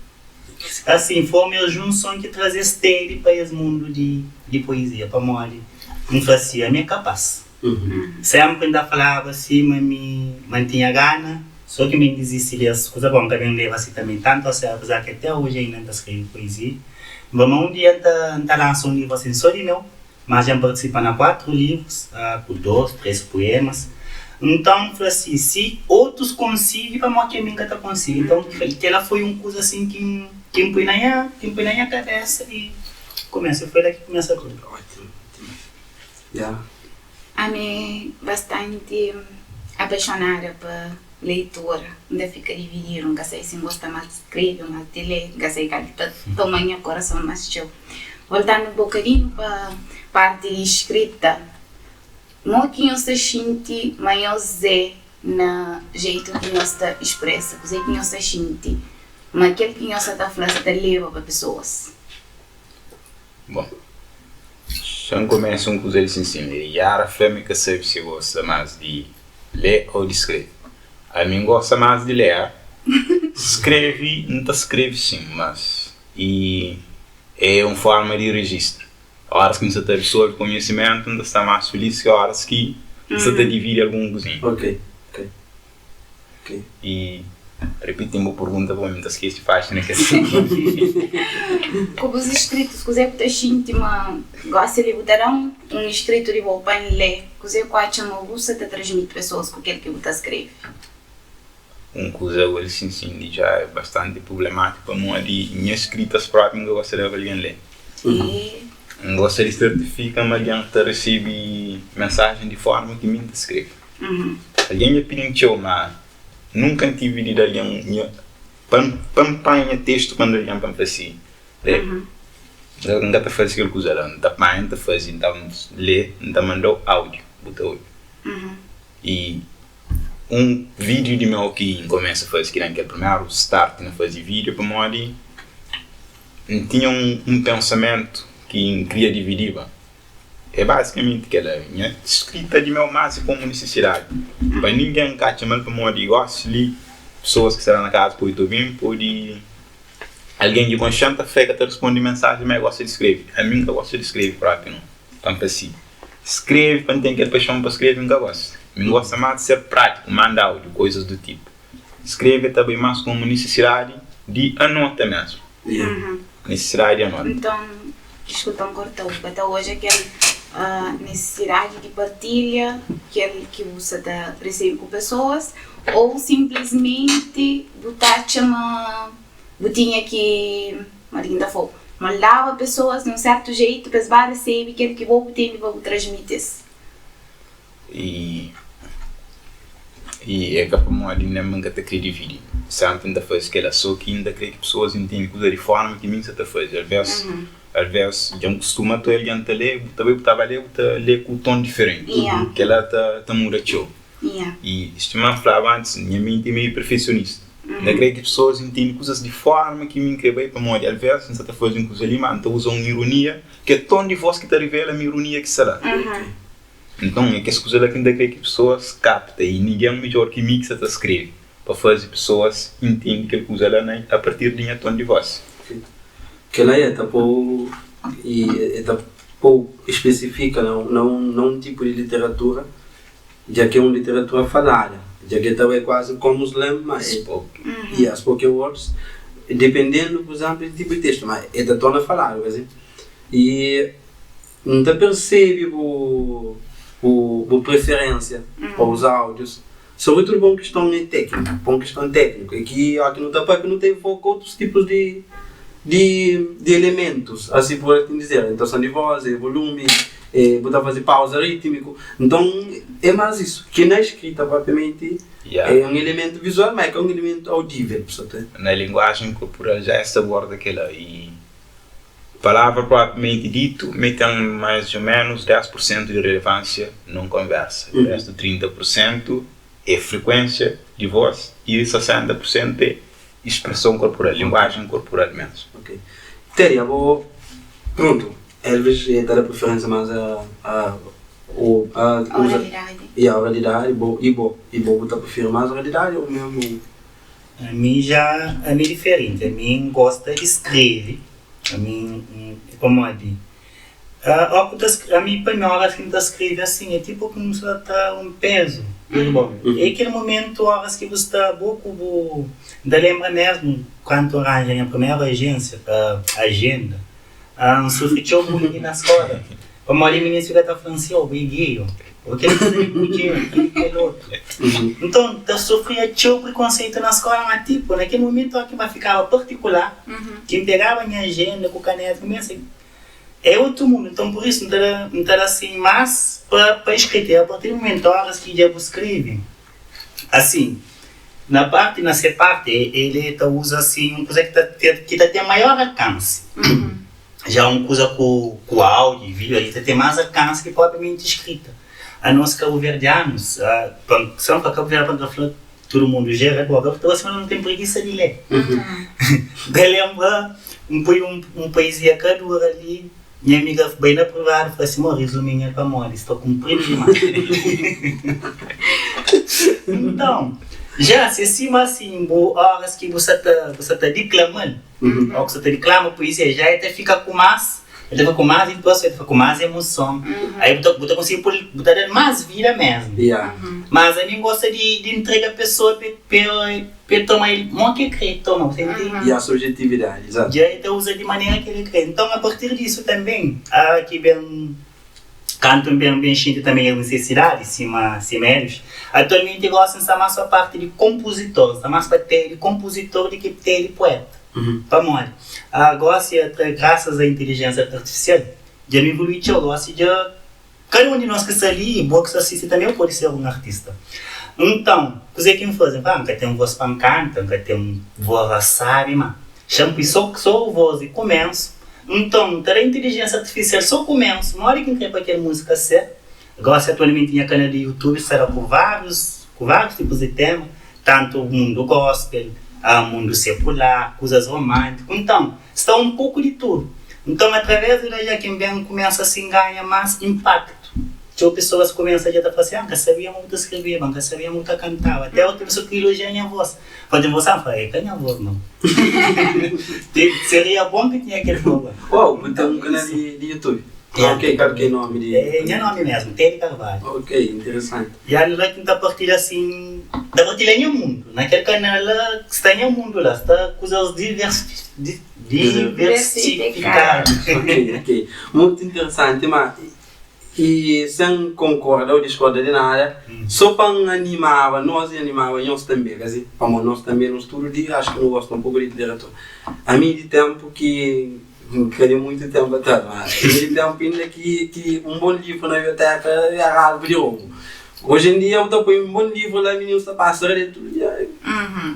Assim, foi uma junção que traz esse Teddy para esse mundo de poesia, pamodi N fla si, ami é kapaz. Sénpri N ta flaba si ma mi ma N tinha gana, sô ki mi N dizisti di es kuza. Bon, N ka ben leba si tanbê tantu a sériu, apezar ki até oji ainda N ta skrebe poezia. N fla ma un dia N ta N ta lansa un livru asin sô di meu, má dja N partisipa na kuatru livrus, ku dôs, três puemas. Nton, N fla si, si otus konsigi, pamodi ki ami N ka ta konsigi? Nton, kel-la foi un kuza asin ki N ki N poi na nha ki N poi na nha kabésa i kumesa. Foi la ki kumesa tudu. Ótimu. Yeah. Ami é bastante apaixonada pa leitura. N ta fika divididu, N ka sai si N gosta más di skrebe ô más di lé, N ka sai kal ki ta toma nha korason más txeu. Voltandu un bokadinhu pa parti di skrita, mo ki nhos ta xinti ma nhos é na jeitu ki nhos ta expresa? Kuzê ki nhos ta xinti ma kel ki nhos sa ta fla sa ta leba pa pesoas? Bon, xa N kumesa un kuza di sinsin li. Yara fla mi ka sabe si gosta más di lé ô di skrebe. Ami N gosta más di lé. Skrebe, N ta skrebe sin, mas i é un fórma di rejistra. Óras ki N sa ta absorve konhisimentu, N ta sta más filís ki óras ki N sa ta dividi algun kuzinha. Ok, ok. Ok. I ripiti-m bu pergunta pa mi, N ta skese faxi na kes. Ku bus iskritus, kuzê ku ta xinti ma gosi li bu ta da-m un iskritu di bo pa N lé? Kuzê ku atxa ma bu sa ta transmiti pesoas ku kel ki bu ta skrebe? Un kuza gosi sin sin di dja é bastanti prublemátiku pamodi nha skritas própi N ka gosta di da pa algen lé. I. N gosta di sertifika ma algen ta resebe mensajen di forma ki mi N ta skrebe. Algen dja pidi-m txeu, má nunka N tive di da algen nha pa N pa N panha nha testu pa N da algen pa N fla si, lé. N ka ta faze kel kuza la. N ta panha, N ta faze, N ta lé, N ta manda-u áudiu, bu ta obi. I un vídiu di meu ki N kumesa faze ki da-m kel primeru start na faze vídiu pamodi N tinha un pensamentu ki N kria dividiba. É bazikamenti kela, nha skrita di meu mas é komu nisisidadi pa ningen ka atxa mal pamodi gosi li pesoas ki sta la na kaza pode ta obi-m pode algen ki konxe-m ta fla e ka ta risponde mensajen ma e gosta di skrebe ami N ka gosta di skrebe propi no pa N fla si skrebe pa N ten kel paixon pa skrebe N ka gosta mi N gosta mas di ser pratiku manda audiu koizas du tipu skrebe ta bai mas komu nisisidadi di anota mesmu nisisidadi di anota. Nton, diskulpa-m korta-u, ba ta odja kel nisisidadi di partilha kel ki bu sa ta resebe ku pesoas ô sinplismenti bu ta atxa ma bu tinha ki, modi ki N ta fla-u, moldaba pesoas di un sértu jeitu pa es ba resebe kel ki bo bu tene pa bu transmiti-s? I i é ka pamodi nen mi N ka ta krê dividi. Sénpri N ta faze kel-la, sô ki N ta krê ki pesoas intende kuza di fórma ki mi N sa ta faze. Alvês, alvês dja N kustuma ta algen ta lé, bu ta bai bu ta ba lé, bu ta lé ku ton diferenti. Kel-la ta ta muda txeu. I sima N flaba antis, nha menti é meiu perfesionista. N ta krê ki pesoas intende kuzas di fórma ki mi N krê bai, pamodi alvês N sa ta faze un kuza li, má N ta uza un ironia ki é ton di vós ki ta revela ma ironia ki sta la. Nton, é kes kuza la ki N ta krê ki pesoas kapta i ningen midjór ki mi ki sta ta skrebe pa faze pesoas intende kel kuza la na apartir di nha ton di vós. Kel-la é ta pô-u i é ta pô-u spesifika na na un na un tipu di literatura, dja ki é un literatura falada, dja ki el ta bai kuazi komu slam, ma é Spoken. Yeah, spoken words, dipendendu, pur izénplu, di tipu di testu, ma el ta torna faladu, ka si? I N ta persebe bu bu preferênsia pa uza áudius, sobritudu pa un kiston tékniku, pa un kiston tékniku, é ki óki nu ta papia nu ta invoka otus tipus di di di elementus, asi pur asin dizer, entoason di vós, é volumi, é bu ta faze pauza rítmiku, nton é más isu ki na eskrita propriamenti é un elementu vizual, má é ka un elementu audível, bu sa ta. Na linguajen korpural já es ta aborda kel-la i. Palavra propriamenti ditu me ten mais o menus 10 pur sentu di relevansia nun konversa, restu 30 pur sentu é frikuensia di vos i 60 pur sentu é spreson korpural, linguajen korpural mesmu. Ok. Teddy, abo, prontu, Elvis e ta da preferensia mas a a o a uza Oralidadi. Ya, oralidadi, bo i bo i bo bu ta prefiri mas oralidadi ou mesmu. Ami já ami é diferenti, ami N gosta di skrebe, ami N pamodi ó ku ta ami pa mi óras ki N ta skrebe asin é tipu ki N sta ta un pezu di riba mi, é kel momentu óras ki bu sta bo ku bu N ta lenbra mesmu kantu N ranja nha primeru ajénsia ajenda N sufri txeu bullying na skola pamodi minis fika ta fla-m si, oh bu é gay, oh kel ki sta mudjer, kel kel otu. Nton, ta sufria txeu prikonseitu na skola, ma tipu na kel mumentu óki ma fikaba partikular, ki N pegaba nha ajenda ku kaneta, N pensa, é otu mundu. Nton, pur isu N ta da N ta da asin más pa pa eskrita. I apartir di mumentu óras ki dja bu skrebe, asin, na parti na se parti el ta uza asin un kuza ki ta ter ki ta ten maior alkansi. Já un kuza ku ku áudiu i vídiu ali ta ten más alkansi ki propriamenti eskrita. Anos kabuverdianus, pa N fla kabuverdianu pa N ka fla tudu mundu jeral, bo ka ta sima nu ten prigisa di lé. N ta lenbra N poi un poezia ka dura li, nha amiga bai na privadu fla si, Mo rizumi-m el pamodi sta kunpridu dimás. Nton, já si é sima asin, bu óras ki bu sa ta bu sa ta diklama-l, Ó ku sa ta diklama puizia já el ta fika ku más, el ta fika ku más intuason, el ta fika ku más emoson. Aí bu ta bu ta konsigi pô-l, bu ta da-l más vida mesmu. Mas ami N gosta di di ntrega pesoa pa pa pa el toma el mo ki el krê toma, bu ta intende? Ya, subjetividadi, izatu. Dja el ta uza di manera ki el krê. Nton apartir disu tanben, ki ben Kantu N ben, ben xinti tanben es nisisidadi, sima sima elis. Atualmenti gosi N sta más pa parti di konpuzitor, N sta más pa té di konpuzitor di ki té di pueta. Pamodi? Gosi atra grasas a intelijensia artifisial dja nu ivolui txeu, gosi dja kada un di nos ki sta li i bo ki sta sisti tanben pode ser un artista. Nton, kuzê ki N faze? N fla, N ka ten vos pa N kanta, N ka ten vos sabi, má Xa-m pui so so voz di kumensu Nton, ta da intelijensia artifisial so kumensu Modi ki N kre pa kel múzika ser Gosi atualmenti nha kanal di YouTube sta da ku várius ku várius tipus di tema Tantu mundu gospel, mundu sekular, kuzas romántiku Nton, sta un poku di tudu Nton, através di la ja ki N ben kumesa asin ganha más inpaktu Txeu pesoas kumesa dja ta fla si, Ah, N ka sabia ma bu ta skrebeba, N ka sabia ma bu ta kantaba Até otu pesoa ki ilojia nha vós Fla di vos, fla, é ka nha vos não. Seria bom ki tinha kel vos la. Uau, bu ten un kanal di di YouTube? Yeah. Ok, kal ki é nomi di. É nha nomi mesmu, Teddy Carvalho. Ok, interesanti. Ya la ki N ta partilha asin, N ta partilha nha mundu. Na kel kanal la sta nha mundu la, sta kuzas diversifikadu. Ok, ok. Mutu interesanti, ma I sen konkorda o diskorda di nada, so pa N animaba nos i animaba nhos tanbe, kasi, pamodi nos tanbe nos tudu di axu ki nu gosta un poku di literatura. Ami di tenpu ki, N ka di muitu tenpu atras, ma ami di tenpu inda ki ki un bon livru na biblioteka era alvu di roubu. Oji en dia bu ta poi un bon livru la mininus ta pasa la dentu tudu dia,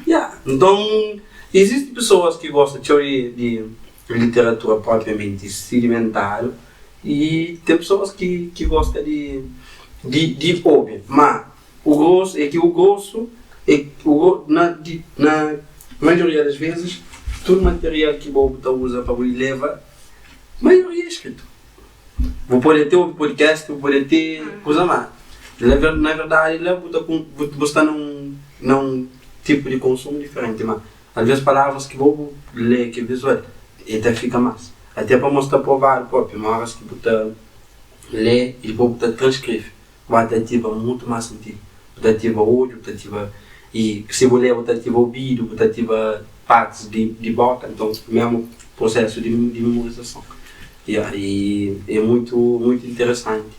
ya. Nton, izisti pesoas ki gosta txeu di di literatura propriamenti sidimentadu. I ten pesoas ki ki gosta di di di obi, má u grosu é ki u grosu é u na di na maioria das vezes tudu material ki bo bu ta uza pa bu leva maioria é skritu. Bu pode até obi podcast, bu pode até kuza má na na verdadi la bu ta bu sta na un na un tipu di konsumu diferenti má Alvês palavras ki bo bu lê ki é visual e ta fika más. Até pa mostra provadu propi ma óras ki bu ta lê i dipôs bu ta transkrevi, bu ba ta ativa mutu más sentidu. Bu ta ativa odju, bu ta ativa i si bu lê bu ta ativa obidu, bu ta ativa partis di di boka, nton mésmu prosesu di di memorizason. Ya, i é mutu mutu interesanti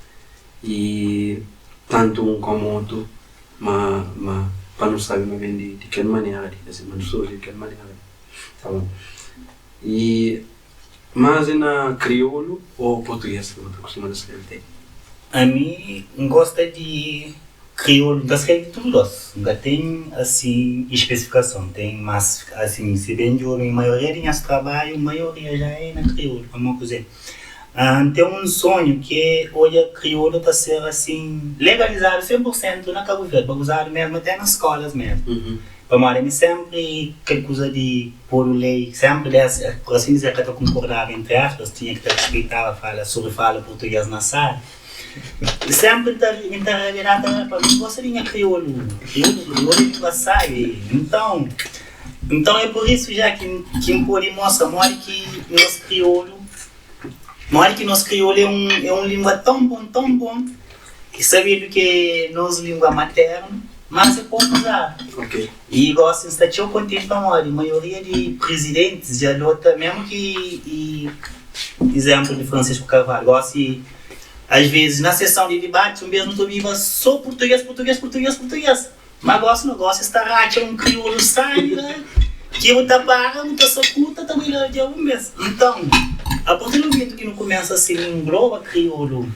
i tantu un kómu otu. Ma, ma, pa nu sabe ma ben di, di kel manera li, asi, ma nu surji di kel manera li. Ta bon. I más é na kriolu ô português ki bu ta kustuma ta skrebe te? Ami N gosta di kriolu, N ta skrebe tudu dos, N ka ten asi espesifikason, ten más asi, si ben djobe maioria di nhas trabadju, maioria ja é na kriolu, pamodi kuzê? N ten un sonhu ki é odja kriolu ta ser asin legalizadu 100 pur sentu na Kabu Verdi, pa uzadu mesmu até na skolas mesmu. Pamodi ami senpri kel kuza di podu lei senpri des, pur asin dizer, ka ta konkordaba entri aspas, tinha ki ta rispeitaba fala sobri fala purtuges na sala. Senpri N ta N ta rabidaba ta fla, mi gosta di nha kriolu, kriolu kriolu é língua sabi. Nton. Nton é pur isu já ki ki N pode mostra modi ki nos kriolu, modi ki nos kriolu é un é un lingua tãu bon, tãu bon, ki sabedu ki é nos lingua matérnu, mas é poku uzadu. I gósi N sta txeu kontenti pamodi maioria di prizidentis dja adota, mésmu ki i izénplu di Francisco Carvalho, gósi Às vezes, na sessão di dibati, un bês nu ta obiba sô purtugês, purtugês, purtugês, purtugês. Má gósi no, gósi es ta ratxa un kriolu sábi la ki bu ta para, bu ta sakuta, ta bai la dja un bês. Nton, a partir di mumentu ki nu kumesa sin engloba kriolu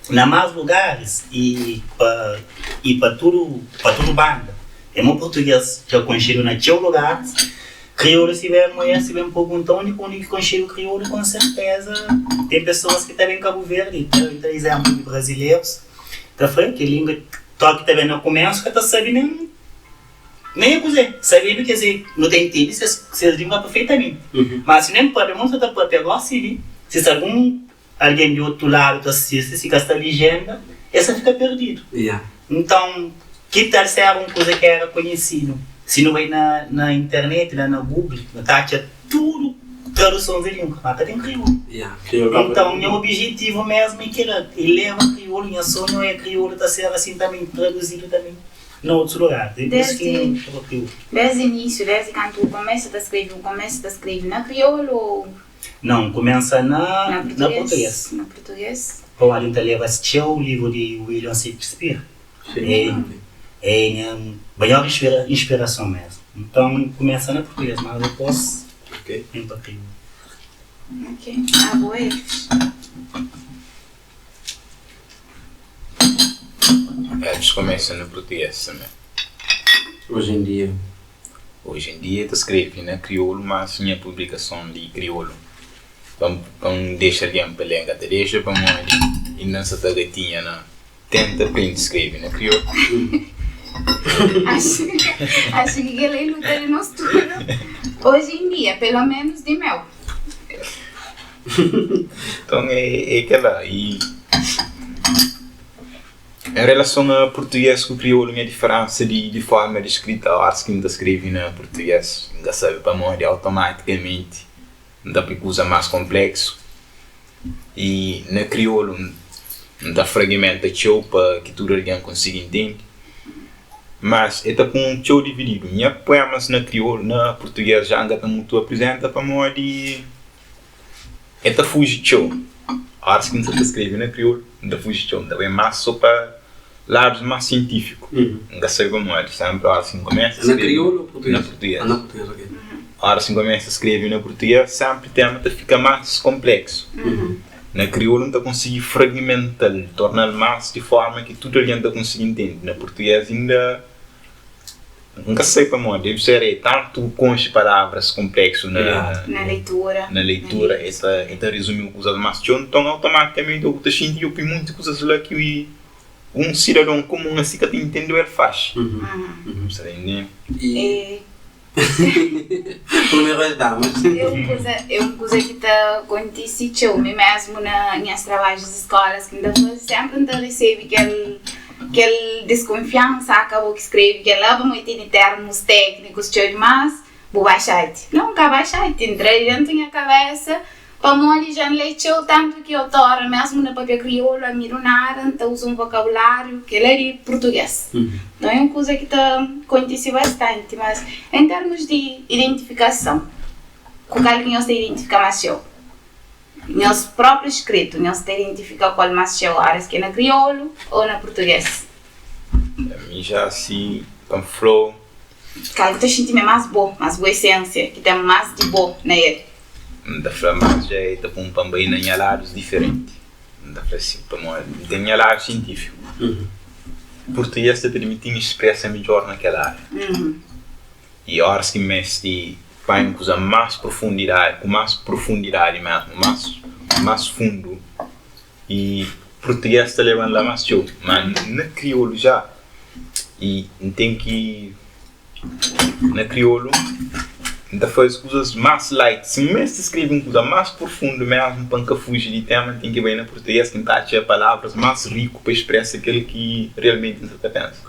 na más lugaris i pa i pa tudu pa tudu banda, é mo purtugês dja konxedu na txeu lugaris, Kriolu si ben moé si ben pergunta undi ku undi ki konxedu kriolu kon serteza ten pesoas ki ta ben Kabu Verdi ta ta izemplu di brazilerus ta fla ki lingua toki ta ben na kumesu ka ta sabi nen nen e kuze sabedu ke ze nu ta intende ses ses lingua perfeitamenti ma si nen papia mo sa ta papia gosi li si sta algun algen di otu ladu ta sisti si ka sta lijenda es ta fika perdidu. Nton, ki tal si éra un kuza ki éra konhesidu? Si nu bai na na internet, la na Google, nu ta atxa tudu tradusons di lingua, má ka ten kriolu. Nton, nha obijetivu mésmu é kel-la, é leba kriolu. Nha sonhu é kriolu ta ser asin tanbe, traduzidu tanbe na otus lugar. É pur isu ki N leba kriolu. Désdi inísiu, désdi kantu bu kumesa ta skrebe, bu kumesa ta skrebe na kriolu ô Não, N kumesa na na purtugês. Na purtugês. Pamodi N ta leba txeu livru di William Shakespeare. É é nha maior inspirason mesmu. Nton N kumesa na purtugês, mas dipôs N pa kriolu. Ok. Abo Elvis? Elvis kumesa na purtugês tanbê. Oji en dia. Oji en dia ta skrebe na kriolu mas nha publikason di kriolu pa N dexa algen pa lé N ka ta dexa pamodi inda N sa ta gatinha na tenta prende skrebe na kriolu. Acho acho ki kel li luta di nos tudu oji en dia, pelo menus di meu. Nton é kel-la i. En relason a purtugês ku kriolu nha diferensa di forma di skrita óras ki N ta skrebe na purtugês N ka sabe pamodi automatikamenti N ta poi kuza más konpleksu i na kriolu N ta fragmenta txeu pa ki tudu algen konsigi ntende mas e ta pun txeu divididu nha puemas na kriolu na purtugês já N ka ta mutu aprizenta pamodi E ta fuji txeu. Óras ki N sta ta skrebe na kriolu, N ta fuji txeu. N ta bai más sô pa ladus más sientífiku. N ka sabe pamodi. Sénpri óras ki N kumesa skrebe. Na kriolu ô purtugês? Na purtugês. Na purtugês, ok. Óras ki N kumesa skrebe na purtugês, sénpri téma ta fika más konpléksu. Na kriolu N ta konsigi fragmenta-l, torna-l más di fórma ki tudu algen ta konsigi ntende. Na purtugês inda. N ka sai pamodi, debe ser é tantu konxe palavras konpleksu na Na leitura. na leitura, e ta e ta rezumi kuzas más txeu, nton automatikamente bu ta xinti dja pui monti kuzas la ki un sidadon komun asi ka ta intende el faxi. Bu sta ta intende? E Primeiras damas. É un kuza, é un kuza ki ta kontise txeu, mi mesmu na nhas trabadjus di skolas ki N ta faze, senpri N ta resebe kel Kel diskunfiansa aka bo ki skrebe kel-la pamodi tene termus téknikus txeu dimás, bu ba xati. Nau, N ka ba xati, N tra di dentu nha kabésa pamodi dja N lé txeu tantu ki otora mésmu na papia kriolu ami du nada N ta uza un vokabuláriu kel-la di purtugês. Nton é un kuza ki ta kontise bastanti, mas en termus di identifikason, ku kal ki nhos ta identifika más txeu? Nhos própi skritu, nhos ta identifika kual más txeu óras ki é na kriolu ô na purtugês? Ami já si pa N fla-u. Kal ki ta xinti ma é más bo, más bu esénsia, ki ten más di bo na el? N ta fla más dja é ta pô-m pa N bai na nha ladus diferenti. N ta fla si pamodi N ten nha ladu sientífiku. Purtugês ta permiti-m spresa midjór na kel ária. I óras ki N meste panha un kuza más profundidadi, ku más profundidadi mésmu, más más fundu, i purtugês ta leba-m la más txeu. Má na kriolu já, i N ten ki, na kriolu, N ta faze kuzas más light. Si N meste skrebe un kuza más profundu mésmu pa N ka fuji di téma, N ten ki bai na purtuges ki N ta atxa palavras más riku pa expresa kel ki realmenti N sa ta pensa.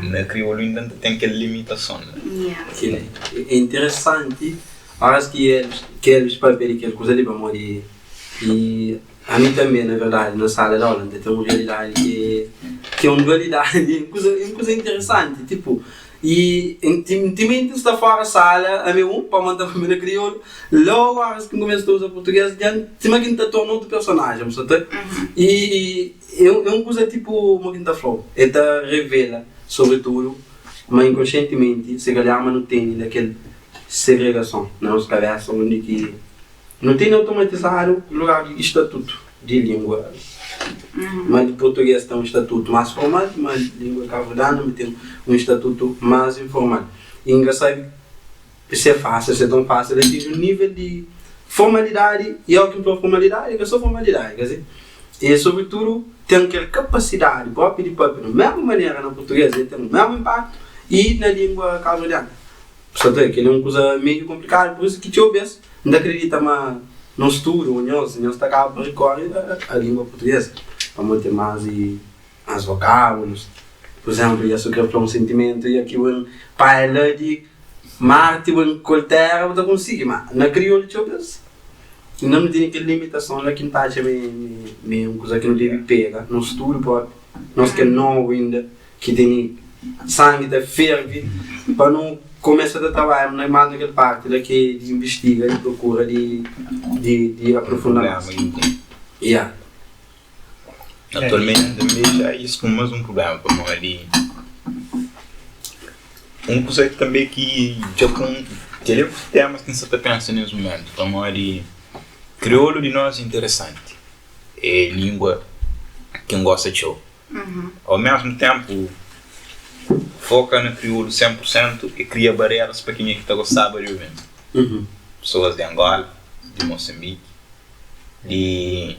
Na kriolu inda N ta ten kel limitason la. Kel é interesanti óras ki Elvis ki Elvis papia di kel kuza li pamodi i ami tanbe na verdadi na sala di aula N ta ten un realidadi ki ki é un dualidadi un kuza un kuza interesanti tipu I timenti N sta fora sala, ami un pa manda pa mi na kriolu, logu oras ki N kumesa ta uza purtuges, dja N sima ki N ta torna otu personajen, bu sa ta? I é un kuza tipu, mo ki N ta fla-u, e ta revela sobritudu ma inkonsientimenti si kalhar ma nu tene la kel segregason na nos kabesa undi ki Nu tene automatizadu lugar di statutu di lingua, ma di purtuges ten un statutu mas formal, ma lingua kabuverdianu mi ten un statutu mas informal. I N ka sabe si é fásil, si é ton fásil atinji un nível di formalidadi, i óki N fla formalidadi, é ka so formalidadi, ka si? É sobritudu ten kel kapasidadi propi di papia di mesmu manera na purtuges, el ten mesmu inpaktu i na lingua kabuverdianu. Sa ta, kel-li é un kuza meiu konplikadu, pur isu ki txeu bês N ta kridita ma nos tudu, ô nhos, nhos ta kaba pa rikóre a língua purtugês, pamodi ten más i más vokábulus. Pur izénplu, ya su krê fla un sentimentu, ya ki bu pai la di Marti bu kol téra, bu ta konsigi, má na kriolu txeu bês inda nu tene kel limitason la ki N ta atxa ma é un kuza ki nu debe pega nos tudu própi, nos ki é nobu inda. Ki tene sangi ta ferve pa nu kumesa ta trabadja na mas na kel parti la ki di invistiga di prokura di di di aprofunda mas. Ya. Atualmenti tanbe dja es ku mas un prublema pamodi un kuza tanbe ki dja ku kel é temas ki N sa ta pensa nes mumentu pamodi kriolu di nos é interesanti é lingua ki N gosta txeu. Ao mesmu tenpu, foka na kriolu 100 pur sentu e kria bareras pa kenha ki ta gostaba di obi-m. Pesoas di Angola, di Mosanbiki, di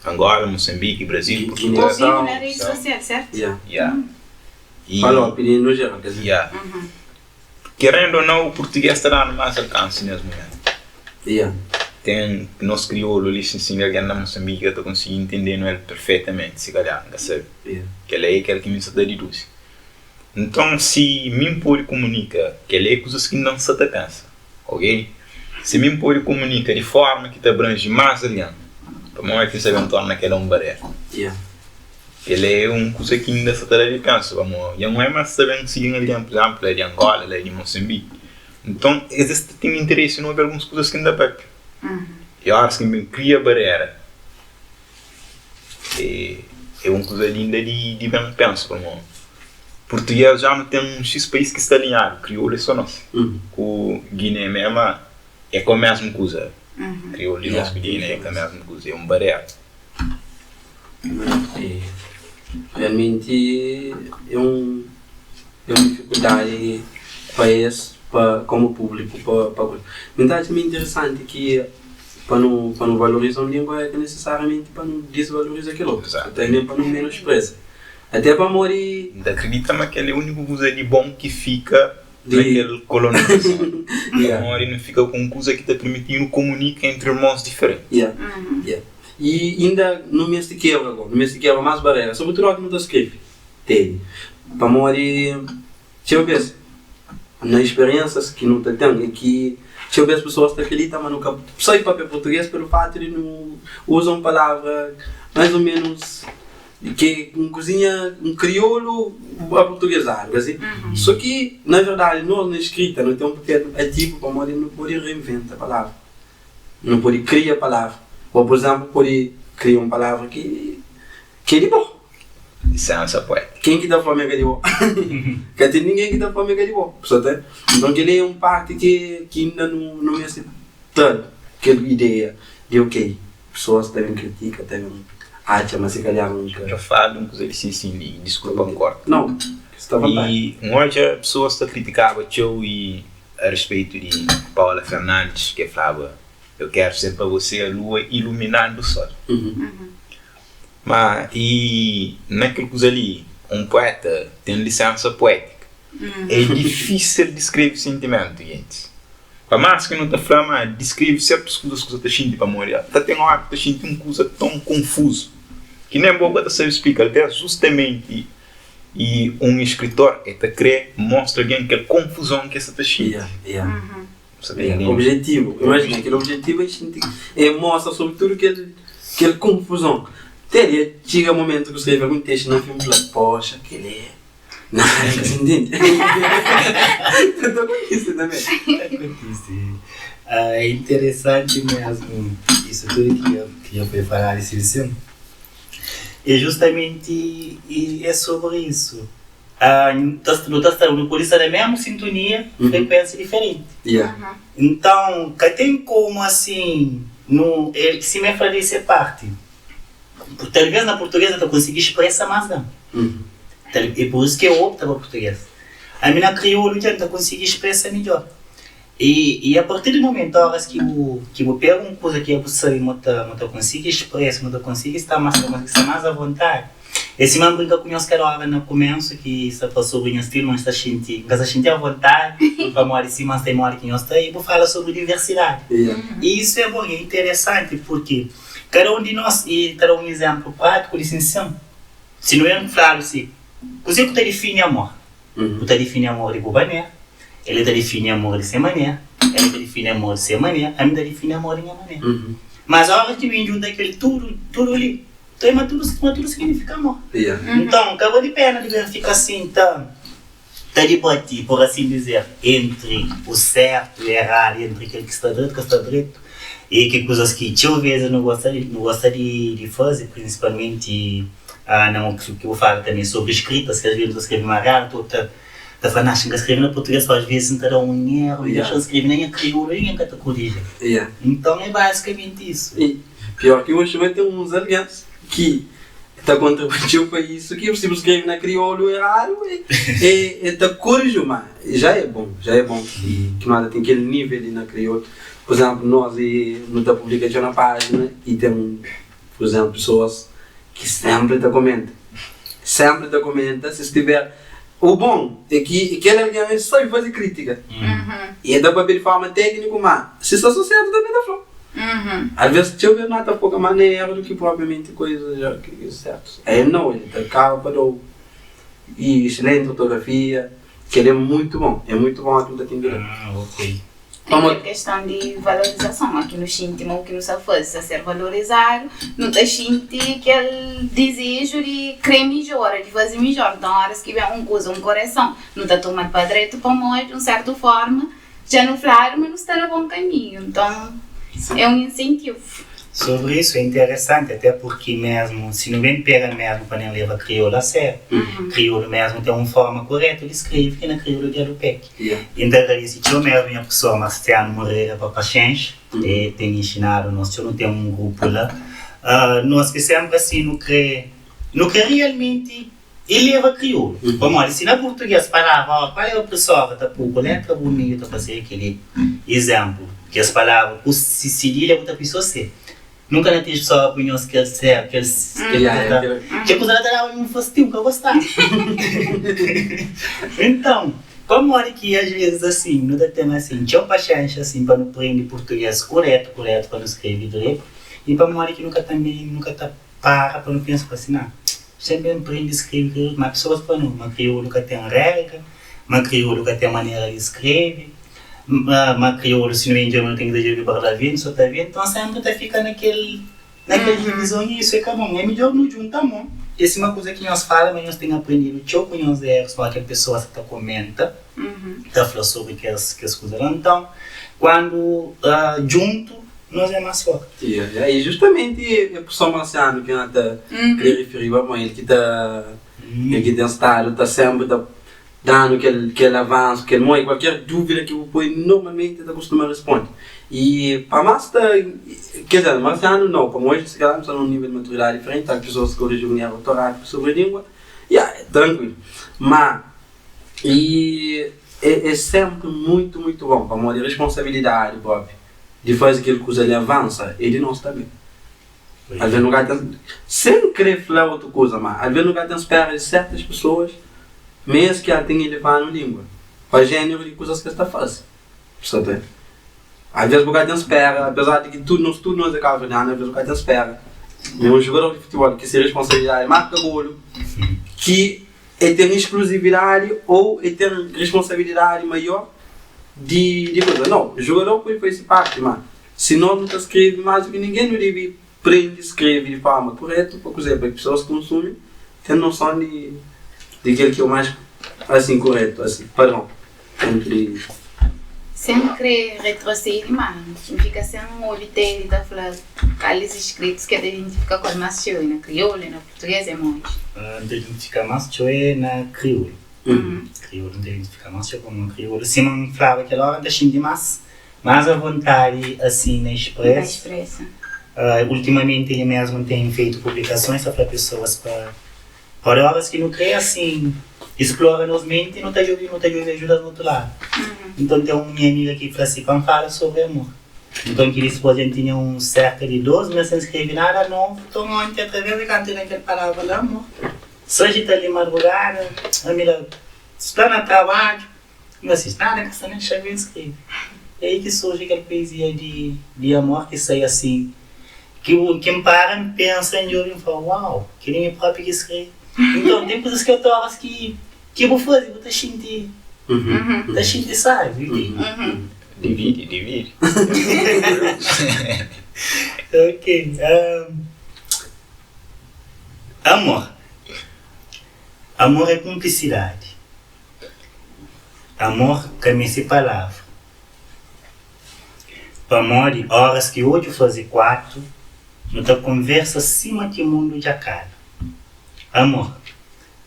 Angola, Mosanbiki, Brazil, Purtugal. Obi-m na redi sosial, sertu? Ya. Fala opinion no jeral, kes. Ya. Kerendu o nau, purtuges ta danu mas alkansi nes mumentu. Ya. Ten nos kriolu li sin sin algen na Mosanbiki ka ta konsigi intendenu el perfetamenti, si kalhar, N ka sabe. Ya. Kel-la é kel ki mi sa ta diduzi. Nton, si mi N pode kumunika, kel-la é kuzas ki N sa ta pensa, ok? Si mi N pode kumunika di forma ki ta abranji más algen, pamodi ki N sa ben torna kel-la un barera? Ya. Kel-la é un kuza ki inda sa ta da di pensa, pamodi dja N oia ma sta ben sigi un algen, pur izénplu, la di Angola, la di Mosanbiki. Nton, es es ta ten interesi na obi alguns kuzas ki N ta papia. I óras ki N ben kria barera, é un kuza li inda di ben pensa, pamodi purtuges dja nu ten un xis país ki sta alinhadu, kriolu é sô nos. Ku Giné mê, ma é ka mésmu kuza. Kriolu di nos ku di Giné é ka mésmu kuza, é un barera. Realmenti é un é un difikuldadi pa es pa komu públiku pa pa gosta. Mi ta atxa ma é interesanti ki pa nu pa nu valoriza un língua é ka nesesariamenti pa nu disvaloriza kel otu, até nen pa nu menospreza. Até pamodi. N ta kridita ma kel é úniku kuza di bon ki fika na kel kolonizason. Pamodi nu fika ku un kuza ki ta permiti-nu komunika entri irmons diferenti. I inda nu meste kebra go, nu meste kebra más barera, sobretudu óki nu ta skrebe, tene. Pamodi txeu bês, na speriénsas ki nu ta ten, é ki txeu bês pesoas ta kridita ma nu ka sabe papia purtugês pelu fatu di nu uza un palavra más ô ménus ki un kuzinha, un kriolu apurtugezadu, ka si? Sô ki, na verdadi, nos na skrita nu ten un papel ativu pamodi nu pode reinventa palavra. Nu pode kria palavra. Bo, pur izénplu, pode kria un palavra ki ki é di bo. Lisensa poétika. Ken ki ta fla ma é ka di bo? Ka ten ningen ki ta fla ma é ka di bo. Sa ta? Nton, kel-li é un párti ki ki inda nu nu meste tra kel ideia di ok, pesoas ta ben kritika, ta ben atxa ma si kalhar nu ka. Dja fala un kuza di sin sin li, diskulpa N korta. Nau, sta vontadi. I N odja pesoas ta kritikaba txeu i A respeito di Paula Fernandes ke flaba eu quero ser pa você a lua iluminando o sol. Ma i na kel kuza li un poeta ten lisensa poetika. É difísil deskreve sentimentu, gentis. Pa más ki nu ta fla ma deskreve sertus kuzas ku sa ta xinti pamodi ta ten óra ki ta xinti un kuza ton konfuzu ki nen bo ka ta sabe splika. Alvês, justamenti i un eskritor el ta krê mostra algen kel konfuzon ki el sa ta xinti. Sa ta intende? Objetivu. Imajina, kel objetivu é xinti, é mostra sobretudu kel kel konfuzon. Te dia txiga momentu ki skrebe algun textu na fin fla, poxa, kel-li é Nada ka se ntende. Ta kontise tanbe. Ta kontise. É interesanti mesmu isu tudu ki dja foi faladu sin. É justamenti é sobri isu. Nu ta sta, nu pode sta na mesmu sintonia, frekuénsia diferenti. Nton, ka ten komu asin nu, sima el fla di se parti. Talvês na purtugês el ta konsigi spresa más ben. É pur isu ki el opta pa purtugês. Ami na kriolu dja N ta konsigi spresa midjór. I a partir di momentu óras ki bu ki bu pega un kuza ki bu sabe ma ta ma ta konsigi spresa, ma ta konsigi sta más ta konsigi sta más avontadi. É sima N brinka ku nhos kel óra na kuménsu ki sta fla sobri nha stilu, ma N sta xinti N ka sta xinti avontadi pamodi sima N sta i modi ki nhos sta i bu fala sobri diversidadi. I isu é bon, é interesanti purki Kada un di nos, i ta da un izénplu prátiku di sin sin. Si nu ben fladu si, kuzê ku ta difini amor? Bu ta difini amor di bu manera, el ta difini amor di se manera, el ta difini amor di se manera, ami ta difini amor di nha manera. Mas óras ki nu ben djunta kel tudu, tudu li, ta ben ma tudu, ma tudu siginifika amor. Nton, ka bali pena di ben fika sin ta ta dibati, pur asin dizer, entri u sértu i eradu, entri kel ki sta dretu, ka sta dretu, i ki kuzas ki txeu vezis nu gosta di, nu gosta di, di faze, prinsipalmenti na un ki bu fala tanbe sobri skritas, ki asves nu ta skrebe mariadu, tu ta ta fla, naxa, N ka skrebe na purtuges, pa asves N ta da un eru, N dexa-m skrebe na nha kriolu, ningen ka ta koriji. Nton, é bazikamenti isu. I pior ki oxi bai ten uns algen ki ta kontribui txeu pa isu ki si bu skrebe na kriolu eradu e ta koriji-u ma ja e bon ja e bon ki ki no ta ten kel nivel li na kriolu pur izemplu nos nu ta publika txeu na pajina i ten pur izemplu pesoas ki senpri ta komenta senpri ta komenta si stiver o bon e ki kel algen el sabe faze kritika i el ta papia di forma tekniku ma si sta so sertu tanbe ta fla. Alvês txeu bês nu ta foka más na éru di ki propriamenti koizas ja ki sértus. El nau, el ta kaba pa da-u i excelenti ortografia, kel-li é mutu bon, é mutu bon ki nu ta ten ki da. Ah, ok. Tem kel keston di valorizason, ma ki nu xinti ma u ki nu sta faze sta ser valorizadu, nu ta xinti kel dizeju di kre midjora, di faze midjor. Nton, óras ki ben un kuza, un koreson, nu ta toma-l pa dretu pamodi, di un sértu fórma, Dja nu fladu ma nu sta na bon kaminhu, nton é un insentivu. Sobri isu é interesanti até purki mesmu si nu ben pega mesmu pa nen leva kriolu a sériu, kriolu mesmu ten un forma kuretu di skrevi ki na kriolu di alupec. I N ta agradesi txeu mesmu nha profesor Marciano Moreira pa paxénxa e ten inxinadu nos txeu, nu ten un grupu la nos ki senpri asi nu kre nu kre realmenti E leva kriolu. Pamodi si na purtuges palavra ora kual é opresora ta pu ku letra bunitu ta fase akili izemplu kes palavra ku si sidilha bu ta pui so se. Nunka na tixi pessoa pui nhos kel se kel kel kuza kel kuza la ta daba mi un fastiu nka gostaba. Então pamodi ki as vezes asin nu ta ten asin txeu paxenxa asin pa nu prende purtuges kuretu kuretu pa nu skrebi dretu i pamodi ki nu ka tanbe nu ka ta para pa nu pensa pa si na Sen ben prende skrebe kriolu, má pesoas fla nu ma kriolu ka ten régra, ma kriolu ka ten manera di skrebe, ma kriolu si nu ben djobe nu ten ki ta djobe barlaventu, sotaventu, nton sénpri ta fika na kel na kel divizon i isu é ka bon. É midjór nu djunta mon. É sima kuza ki nhos fala ma nhos ten aprendidu txeu ku nhos érus, ma kel pesoa sa ta komenta, ta fla sobri kes kes kuza la. Nton, kuandu djuntu Nos é más forti. Yeah, e justamenti é professor Marciano ki N ta kre rifiriba, ma el ki ta el ki ten stadu ta senpri ta danu kel kel avansu, kel moi, kualker dúvida ki bu poi normalmenti el ta kustuma responde. E pa más ta, ker dizer, Marciano nau, pamodi oji si kalhar nu sta na un nível di maturidadi diferenti, tal pesoas koriji un erru ortográfiku sobri língua, yeah, trankuilu. Ma e é senpri muitu muitu bon pamodi responsabilidadi propi. Di faze kel kuza li avansa é di nos tanbe. Alvês nu ka ten, sen kre fla otu kuza, ma alvês nu ka ten spera di sertas pesoas. Ma es ki a ten eleva-nu língua pa jéneru di kuzas ki es ta faze. Sa ta. Alvês bu ka ten spera, apezar di ki tudu nos tudu nos é kabuverdianu, alvês bu ka ten spera ma é un jugador di futibol ki se responsabilidadi é marka golu, ki el ten iskluzividadi ou el ten responsabilidadi maior di di kuza. Nau, jugador pode faze se parti, ma si nos nu ta skrebe más di ki ningen, nu debe prende skrebe di forma kuretu pa kuzê? Pa ki pesoas konsumi ten noson di di kel ki é o más asin kuretu, asin padron dentru di. Sen kre retrosedi ma N fika sen obi Teddy ta fla kalis iskritus ki el ta identifika ku el más txeu, é na kriolu, é na purtuges, é modi? N ta identifika más txeu é na kriolu. Kriolu N ta identifika más txeu pamodi kriolu sima N flaba kel ora N ta xinti más Más avontadi asin na expresa. Ultimamenti li mesmu N ten feitu publikasons ta fla pesoas pa pode oras ki nu kre asin explora nos menti nu ta djobe nu ta djobe ajuda na otu ladu. Nton ten un nha amiga ki fla si pa N fala sobri amor. Nton ki dispos dja N tinha uns serka di 2 mes sen skrebe nada novu nton onti atraves di kantu na kel palavra la amor sajita li madrugada ami la sta na trabadju. N asiste nada ka sta nen xabi N skrebe. É aí ki surji kel poezia di di amor ki sai asin ki bu ki N para N pensa N djobe N fla uau kel-li mi propi ki skrebe. Nton ten kuzas ki otu oras ki ki bu faze bu ta xinti ta xinti sabi. Dividi, dividi. Ok amor amor é kunplisidadi. Amor ka meste palavra. Pamodi óras ki odju faze kuatu, nu ta konversa sima ki mundu dja kaba. Amor.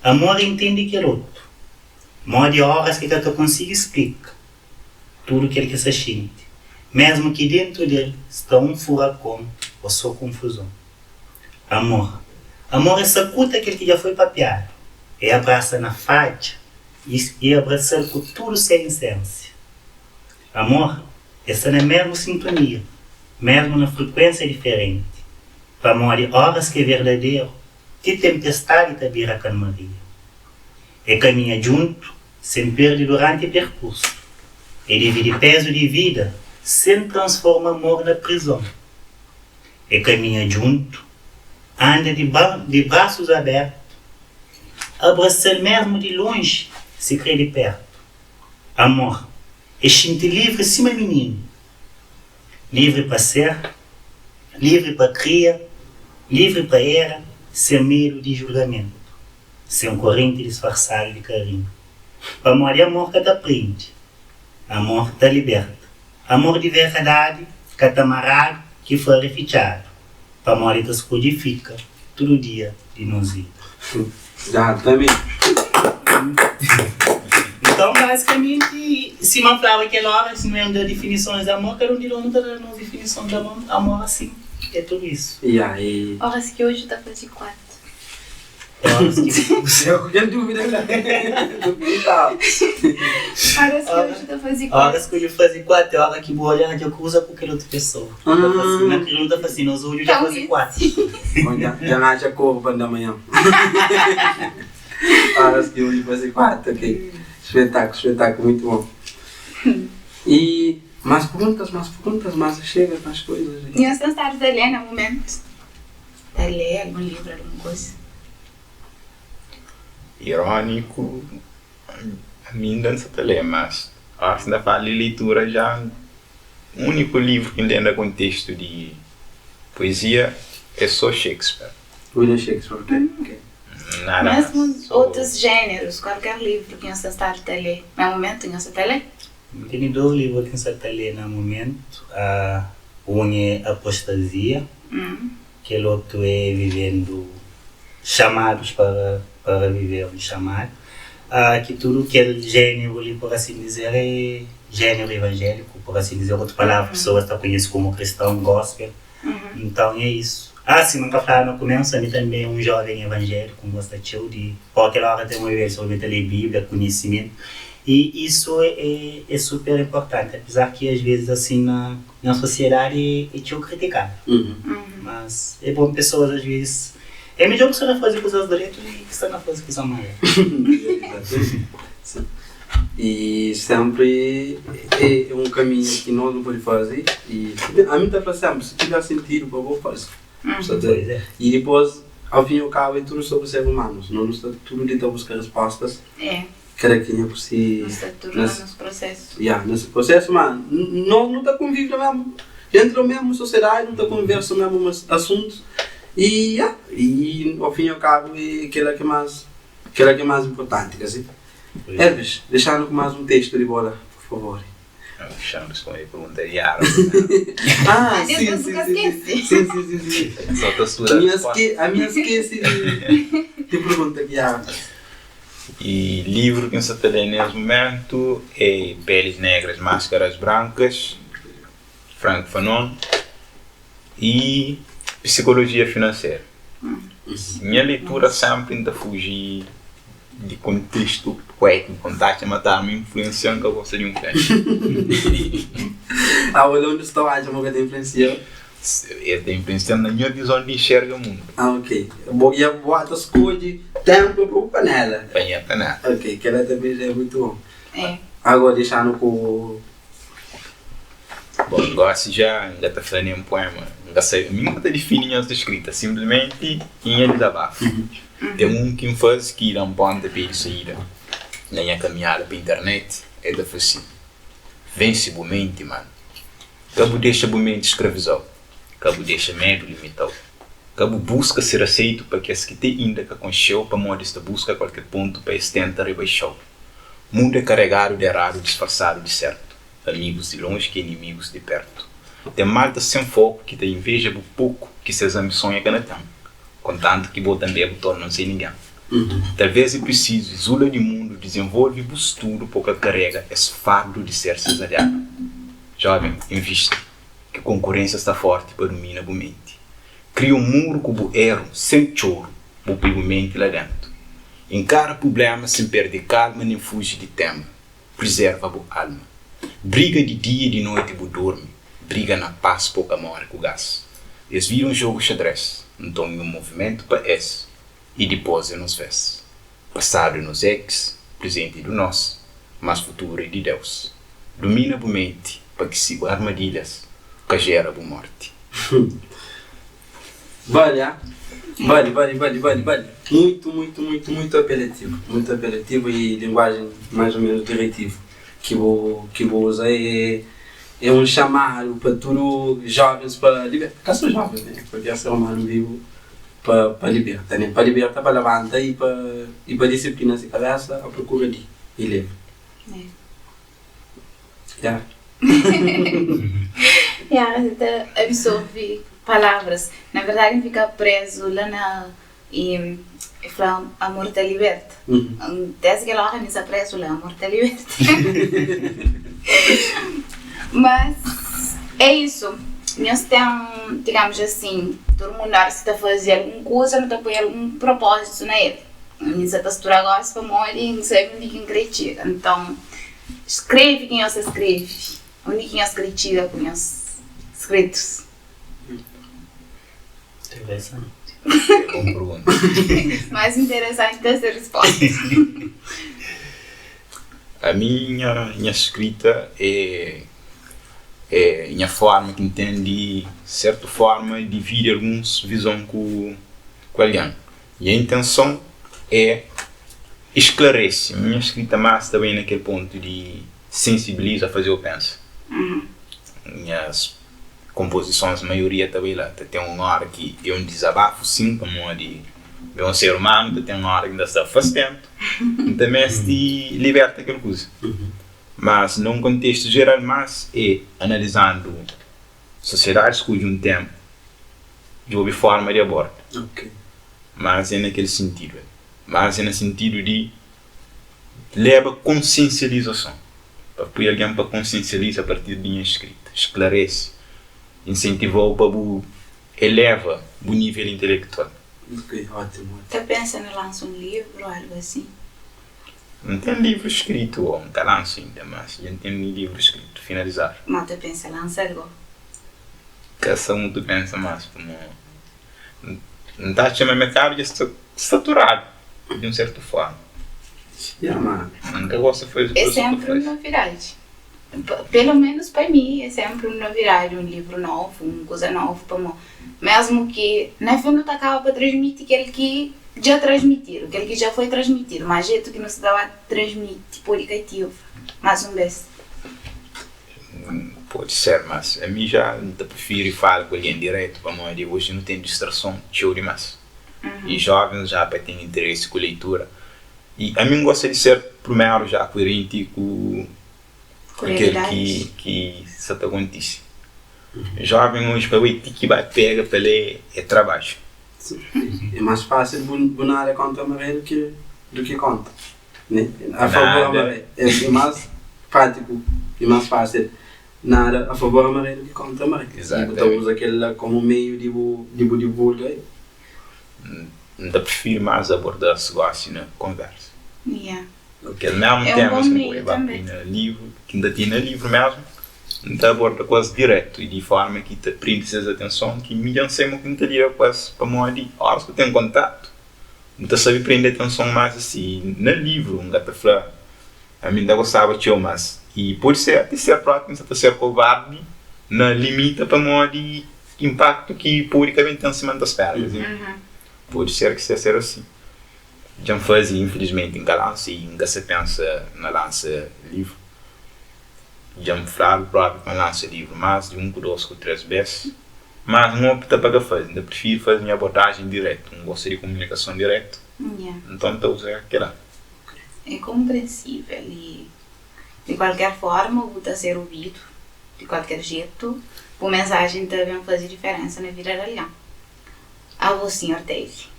Amor é ntende kel otu. Modi óras ki ka ta konsigi splika tudu kel ki sa xinti, mésmu ki déntu del sta un furakon ô sô konfuzon. Amor. Amor é sakuta kel ki dja foi papiadu, é abrasa na fadja i i abrasa-l ku tudu se insénsia. Amor é sta na mésmu sintonia, mésmu na frikuénsia diferenti, pamodi óras ki é verdaderu, ti tenpestadi ta bira kalmaria. É kaminha djuntu, sen perde duranti perkursu. É dividi pézu di vida sen transforma amor na prizon. É kaminha djuntu, anda di di brasus abertu, abrasa-l mésmu di lonji, sikrê di pértu. Amor é xinti livri sima mininu, livri pa ser, livri pa kria, livri pa era, sen medu di julgamentu, sen korrenti disfarsadu di karinhu. Pamodi amor ka ta prende, amor ta liberta. Amor di verdadi ka ta maradu ki fari fitxadu, pamodi ta skodje fika tudu dia di nos vida. Exatamente. Nton, bazikamenti, sima N flaba kel óra, si nu ben da difinisons di amor, kada un di nos nu ta da nos difinison di amor, amor asin é tudu isu. Ya, e. Óras ki oju ta faze 4. Horas ki. Eu ku kel dúvida la. Duvidaba. Horas ki oju ta faze 4. Horas ki oju faze 4 é hora ki bu olhar dja kruza ku kel otu pesoa. Na kriolu ta fla si, nos odju dja faze 4. Bom, dja, dja N atxa koru pa N da manhan. Horas ki oju faze 4, ok. Espetáculo, espetáculo, muito bom. E mais perguntas, mais perguntas, mais chegas, mais coisas. Nhos ten stadu ta lê na momentu? Ta lê algun livru, algun kuza. Iróniku, ami inda N sa ta lê, mas óras ki N ta fala di leitura já úniku livru ki N lê na kontestu di poezia é sô Shakespeare. William Shakespeare, ok, ok. Nada más. Mesmu otus jénerus, kualker livru ki nhos ta stadu ta lê na mumentu, nhos sa ta lê? N tene dôs livru ki N sa ta lê na mumentu. Un é Apostazia. Kel otu é Vivendo Chamados para para Viver um Chamado, ki tudu kel jéneru li, por asin dizer, é jéneru ivanjéliku, por asin dizer, otu palavra pesoas ta konhese komu kristãu, gospel. Nton é isu. Ah, sima N ka flaba na kumésu, ami tanbe é un jóven ivanjéliku, N gosta txeu di Qualquer ora ten un evento sobre ta lê Bíblia, konhisimentu, i isu é é super inportanti, apezar ki às vezes asin na Na sosiedadi é txeu kritikadu, mas é bon pesoas às vezes. É midjór bu sta na faze kuzas dretu di ki sta na faze kuza mariadu. Exatamente. E sénpri é un kaminhu ki nos nu pode faze. E ami N ta fla sénpri, si tiver sentidu pa bo, faze. Pois é. E dipôs, ao fim e ao kabu, é tudu sobri ser umanus. Nos nu sta tudu li ta buska respóstas. É. Kada kenha ku si. Nu sta tudu na nos prosésu. Ya, na si prosésu, má nos nu ta konvive na mesmu, dentru di mesmu sosiedadi, nu ta konversa mesmu asuntus i ya, i ao fin i ao kabu é kila ki más, kila ki é más inportanti, ka si? Elvis, dexa-nu ku más un testu di bo la, pur favor. Xa-m responde pergunta di Yara. Ah, Ah, sim, Deus sim, nunca sim, skese. sim, sim, sim, sim. Só ta studa Minha resposta. esque, a minha skese di, di pergunta ki Yara faz. E livru ki N sa ta lé nes mumentu é Peles Negras, Máscaras Brancas, Frank Fanon, i Psicologia Financeira. Nha leitura sénpri N ta fuji di kontestu poétiku, N ta atxa ma ta mi influensia, N ka gosta di influensia. Ah, olha onde estou, acha ma ka ta influensia? El ta influensia-m na nha vizon di nxerga mundu. Ah, ok. Bo ya bo ata skodje tempu pa bu panela. Pa nha panela. Ok, kela tanbe dja é mutu bon. É. Agora dexanu ku. Bon, gosi dja N ka ta fla nen puema, N ka sabe, mi N ka ta difini nhas skrita, sinplimenti nha dizabafu. Ten un ki N faze ki da-m ponta pe di saída na nha kaminhada pa internet, el ta fla si, Vense bu menti, manu. Ka bu dexa bu menti skraviza-u, ka bu dexa medu limita-u. Ka bu buska ser aseitu pa kes ki te inda ka konxe-u pamodi es ta buska kualker pontu pa es tenta rebaxa-u. Mundu é karegadu di eradu disfarsadu di sertu, amigus di lonji ki é inimigus di pertu. Ten malta sen foku ki ta inveja bu poku ki ses anbison é ka na ten, kontantu ki bo tanbe bu torna un sen ningen. Talvês é prisizu izula di mundu, dizenvolve bu studu pa bu ka karega es fardu di ser ses aliadu. Jóven, invisti, ki konkurénsia sta fórti pa dumina bu menti. Kria un muru ku bu éru, sen txoru, bu poi bu menti la déntu. Inkara prublémas sen perde kalma nen fuji di téma. Prizerva bu alma. Briga di dia i di noiti bu durmi, briga na pas pa bu ka móre ku gas. Es vida un jogu xadrés, nton é un movimentu pa es i dipôs é nos vês. Pasadu é nos ex, prizenti é du nos, mas futuru é di Deus. Dumina bu menti pa ki si armadilhas ka jera bu morti. Bali, ah? Bali, bali, bali, bali, bali. Muito, muito, muito, muito apelativo. Muito apelativo e linguagem mais ou menos diretivo ki bu, ki bu uza é, é un chamadu pa tudu jovens pa liberta, ka so jovens, né? Kualker ser humanu vivu pa, pa liberta, né? Pa liberta, pa labanta e pa, e pa disiplina se kabesa a prokura di ileva. Ya. Ya, ta absorve palavras. Na verdadi, N fika prezu la na e fla amor ta liberta. Desdi kel ora mi sta prezu la, amor ta liberta. Mas é isu, nhos ten, digamos asin, tudu mundu óras ki ta faze algun kuza nu ta poi algun propózitu na el. Mi sa ta studa gósi pamodi N sabe undi ki N krê txiga. Nton, skrebe ki nhos ta skrebe, undi ki nhos krê txiga ku nhos skritus. Interesanti. Bon pergunta. Más interesanti ta ser resposta. Ami nha nha skrita é é nha forma ki N ten di sertu forma dividi alguns vizon ku ku algen. Nha intenson é esclarece, minha escrita más ta bai na kel pontu di sensibiliza, faze-u pensa. Nhas konpozisons maioria ta bai la, ta ten un óra ki é un dizabafu sin, pamodi mi é un ser umanu, ta ten óra ki N ta sta fastentu, N ta meste liberta kel kuza. Mas na un kontestu jeral más é analizandu sosiedadi, skodje un téma. Djobe forma di aborda. Mas é na kel sintidu el. Mas é na sintidu di leba konsiensializason. Pa pui algen pa konsiensializa a partir di nha skrita. Sklarese, insentiva-u pa bu eleva bu nivel intelektual. Ta pensa na lansa un livru o algu asin? N ten livru skritu, o N ka lansa inda, mas dja N ten livru skritu finalizadu. Ma ta pensa lansa-l go? Ka sa mutu pensa mas pamo. N ta atxa ma merkadu dja sta saturadu di un sertu forma. Ya, ma. N ka gosta faze É kuza ki sénpri un faze. novidadi. Pelu ménus pa mi é sénpri un novidadi, un livru novu, un kuza novu pamodi mésmu ki na fin nu ta kaba pa transmiti kel ki dja transmitidu, kel ki dja foi transmitidu, má jetu ki nu sta ba transmiti pode ka tiva más un bês. Pode ser, mas ami já N ta prifiri fala ku algen diretu pamodi oji nu ten distrason txeu dimás i jovens já pa ten interesi ku leitura i ami N gosta di ser primeru já kuerenti ku kel ki sa ta kontise. Joven oji pa bai ti ki ba pega pa lé é trabadju. É más fásil bu nada kontra maré du ki kontra. Né? A favor maré. É más prátiku e más fásil nada a favor maré du ki kontra maré. I bu ta uza kel la komu meiu di bu di bu divulga. N ta prifiri más aborda-s gósi na konversa. Yeah. Kel mésmu É un témas bon ki N meiu poi ba tanbê. poi na livru, ki N ta ten na livru mésmu, N ta aborda ku es dirétu i di fórma ki ta prende ses atenson, ki mi dja N sai ma ki N ta lida ku es, pamodi óras ki bu ten kontatu, bu ta sabe prende atenson más asi. Na livru N ka ta fla ami N ta gostaba txeu, mas i pode ser ate ser própi N sa ta ser kovardi na limita pamodi inpaktu ki pode ka ben ten sima N ta spera. Pode ser ki sta ser asi. Dja N faze, infilismenti N ka lansa i N ka sa pensa na lansa livru. Dja N fladu propi pa N lansa livru más di un ku dos ku tres bes, mas N opta pa ka faze. N ta prifiri faze nha abordajen diretu. N gosta di komunikason diretu, nton N ta uza kila. É konprensível i di kualker forma bu ta ser obidu, di kualker jetu bu mensajen ta ben faze diferensa na vida di algen. Abo sinhor Teddy.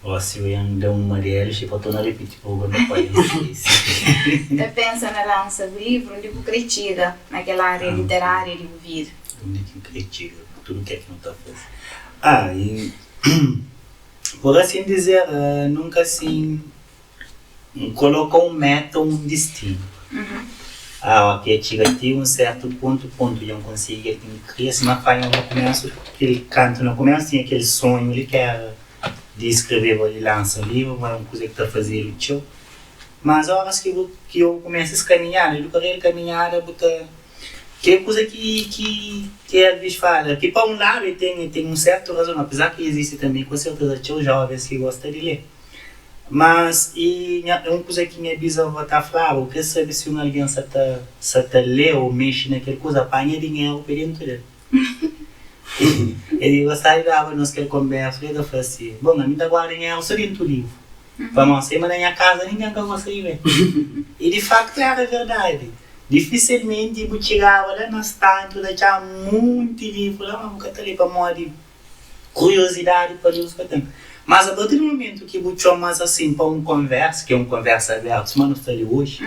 Ó, si eu N da un marelu, xi pa torna ripiti pa bu ka pode skese. Ta pensa na lansa bu livru, undi bu kre txiga na kel ária literária di bu vida? Undi ki N kre txiga ku tudu kel ki nu ta faze? Ah, e por asin dizer, nunka asin N koloka un meta, un distinu. Ah, ok, txiga ti un sertu pontu, pontu dja N konsigi kel ki N kria. Sima Fanha na kumesu, kel kantu na kumesu tinha kel sonhu li ki era di skreveba i lansa livru, ma é un kuza ki ta fazedu txeu. Mas óras ki bu ki eu kumesa es kaminhada, di karera di kaminhada bu ta ki é kuza ki ki ki Elvis fala, ki pa un ladu el ten el ten un sertu razon, apezar ki izisti tanbe ku serteza txeu jovens ki gosta di lé. Mas e nha é un kuza ki nha bizavó ta flaba, bu krê sabe si un algen sa ta sa ta lé ô mexe na kel kuza, panha dinheru pa dentu del. El gostaba di daba nos kel konbersu, el ta fla si, Bon, ami N ta guarda dinheru so dentu livru, pamodi sima na nha kaza ningen ka gosta di lé. I di faktu éra verdadi. Difisilmenti bu txigaba la na stanti bu ta atxaba monti livru la, ma bu ka ta lé pamodi Kuriosidadi pa Deus ka ten. Mas a partir di momentu ki bu txoma-s asin pa un konversa, ki é un konversa abertu suma nu sta li oji,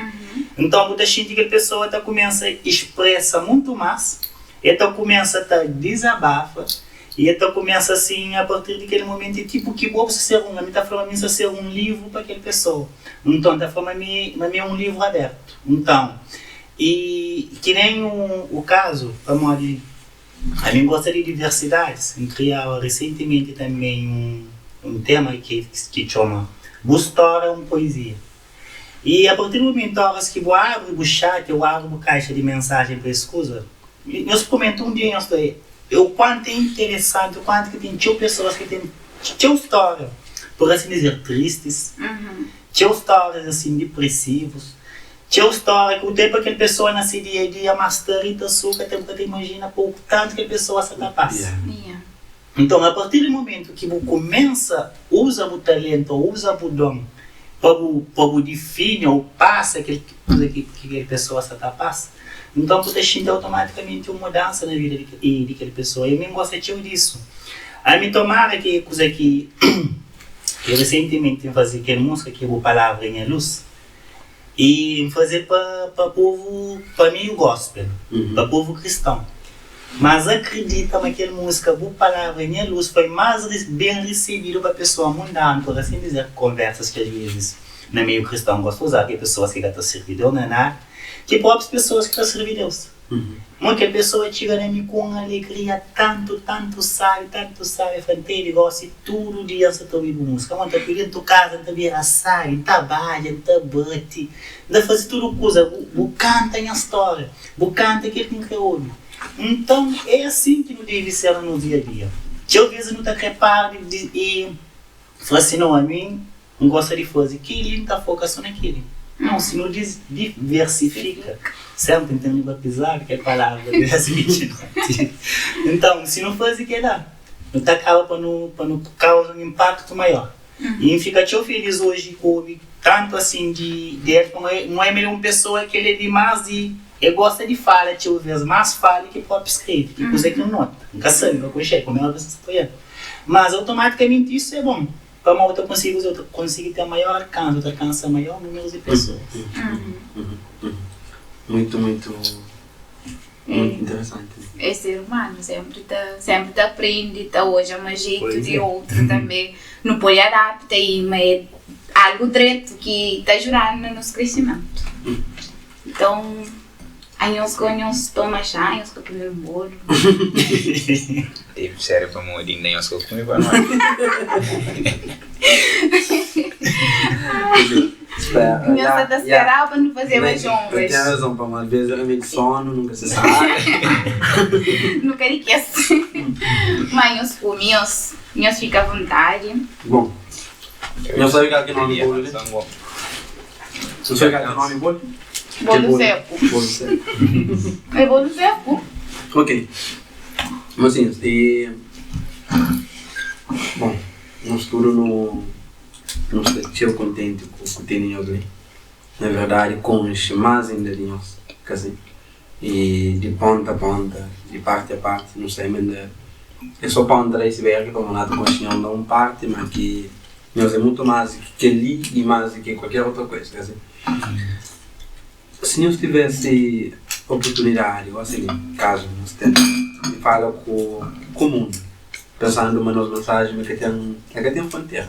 nton bu ta xinti kel pesoa ta kumesa expresa mutu más, el ta kumesa ta dizabafa i el ta kumesa asin a partir di kel momentu é tipu ki bo sa ser un, ami ta fla ma mi sa ser un livru pa kel pesoa, nton ta fla ma mi ma mi é un livru abertu. Nton, i ki nen u kazu pamodi. Ami N gosta di diversidadis. N kriaba resentimenti tanben un tema ki ki txoma Bu stória é un poezia. I a partir di mumentu óras ki bu abri bu chat ô abri bu kaixa di mensajen pa es kuza, nhos prumenta un dia nhos ta o kuantu é interesanti, o kuantu ki ten txeu pesoas ki ten txeu stória, pur asin dizer, tristis, txeu stórias asin dipresivus. Txeu stória ki bu ten pa kel pesoa na se dia a dia, mas ta ri, ta suka, te bu ka ta imajina pa u tantu kel pesoa sa ta pasa. Nton, a partir di mumentu ki bu kumensa uza bu talentu ô uza bu don pa bu pa bu difini ô pasa kel kuza ki kel pesoa sa ta pasa, nton bu ta xinti automatikamenti un mudansa na vida di kel pesoa. I ami N gosta txeu disu. Ami tomara ki kuza ki ki resentimenti N faze kel múzika ki é Bu Palavra é Nha Lus. I N faze-l pa pa povu, pa meiu gospel, pa povu kriston. Mas akridita ma kel múzika Bu Palavra é Nha Luz foi más ben risebidu pa pesoa mundanu, pur asin dizer, konversas ki asvezis na meiu kriston gosta uza, ki é pesoas ki ka ta sirbi Deus na nada, ki próprius pesoas ki ta sirbi Deus. Mo kel pesoa txiga na mi ku un alegria tantu, tantu sabi, tantu sabi, el fla, Ntende, gosi tudu dia N sa ta obi bu musika. Mo N ta pui dentu kaza, N ta bira sabi, N ta badja, N ta bati, N ta faze tudu kuza. Bu, bu kanta nha stória, bu kanta kel ki N kre obi. Nton, é asin ki nu debe ser na nos dia-a-dia. Txeu vezes nu ta kre para di, di, i fla si, Nau, ami N gosta di faze kel-li, N ta foka sô na kel-li. Nau, si nu diversifika, sénpri N ten língua pizadu, kel palavra li Nton, si nu faze kel-la, nu ta kaba pa nu pa nu kauza un inpaktu maior. I N fika txeu feliz oji ku obi tantu asin di di el, pamodi N oja ma el é un pesoa ki el é dimás di el gosta di fala txeu ves, más fala ki própi skrebe, ki kuza ki N nota. N ka sabe, N ka konxe-l, primeru ves N sta ta oja-l. Mas automatikamenti isu é bon. Pamodi bu ta konsigi uza, bu ta konsigi ten maior alkansi, bu ta alkansa maior numeru di pesoas. Muito, muito, muito interesanti. É ser humanu sempri ta sempri ta aprende, ta odja ma jeito di outro tambe nu pode adapta i ma é algu dretu ki ta judanu na nos kresimentu. Então anhos ku anhos toma xá, anhos ka kume un bolu. Debe ser pamodi inda nhos ka kume pa noti. Nhos sa ta speraba pa nu fazeba jongas. Ten razon pamodi às vezes realmente sono nunka se sabe. Nu ka di kes. Ma nhos kume, nhos nhos fika avontadi. Bon, nhos sabe kal ki nomi bolu li? Nhos sabe kal ki nomi bolu? Bolu seku. Bolu seku. É bolu seku. Ok. Mosinhos, e bon, nos tudu nu nu sta txeu kontenti ku ku tene nhos li. Na verdadi, konxe más inda di nhos, ka si? E di ponta a ponta, di parti a parti, nu sai ma inda é sô ponta di iceberg, pamodi nu ta konxe nhos na un parti, má ki nhos é mutu más di ki kel-li i más di ki kualker otu kuza, ka si? Si nhos tivesi oportunidadi, gosi li, kazu nhos ten, di fala ku ku mundu, pensandu ma nos mensaji ma ka ten, el ka ten frontera,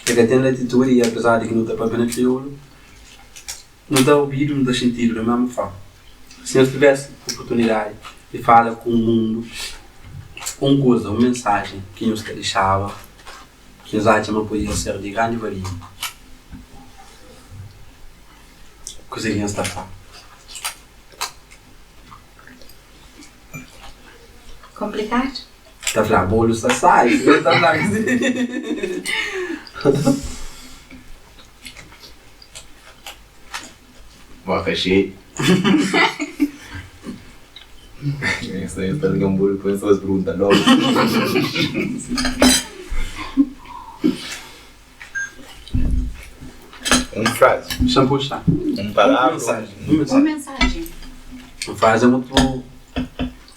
el ka ten latitudi i apezar di ki nu ta papia na kriolu, nu ta obidu, nu ta xintidu di mesmu forma. Si nhos tivesi oportunidadi di fala ku mundu, un kuza, un mensajen ki nhos ta dixaba, ki nhos atxa ma podia ser di grandi valia, kuzê ki nhos ta fla? Komplikadu. Ta fla bolu sta sai, si nhos ta fla si. Boka xeiu. Nhos ta faze un bolu depois nhos ta faze pergunta logu. Un frazi. Xa-m puxa. Un palavra. Un mensajen. Un mensajen. Un frazi é mutu.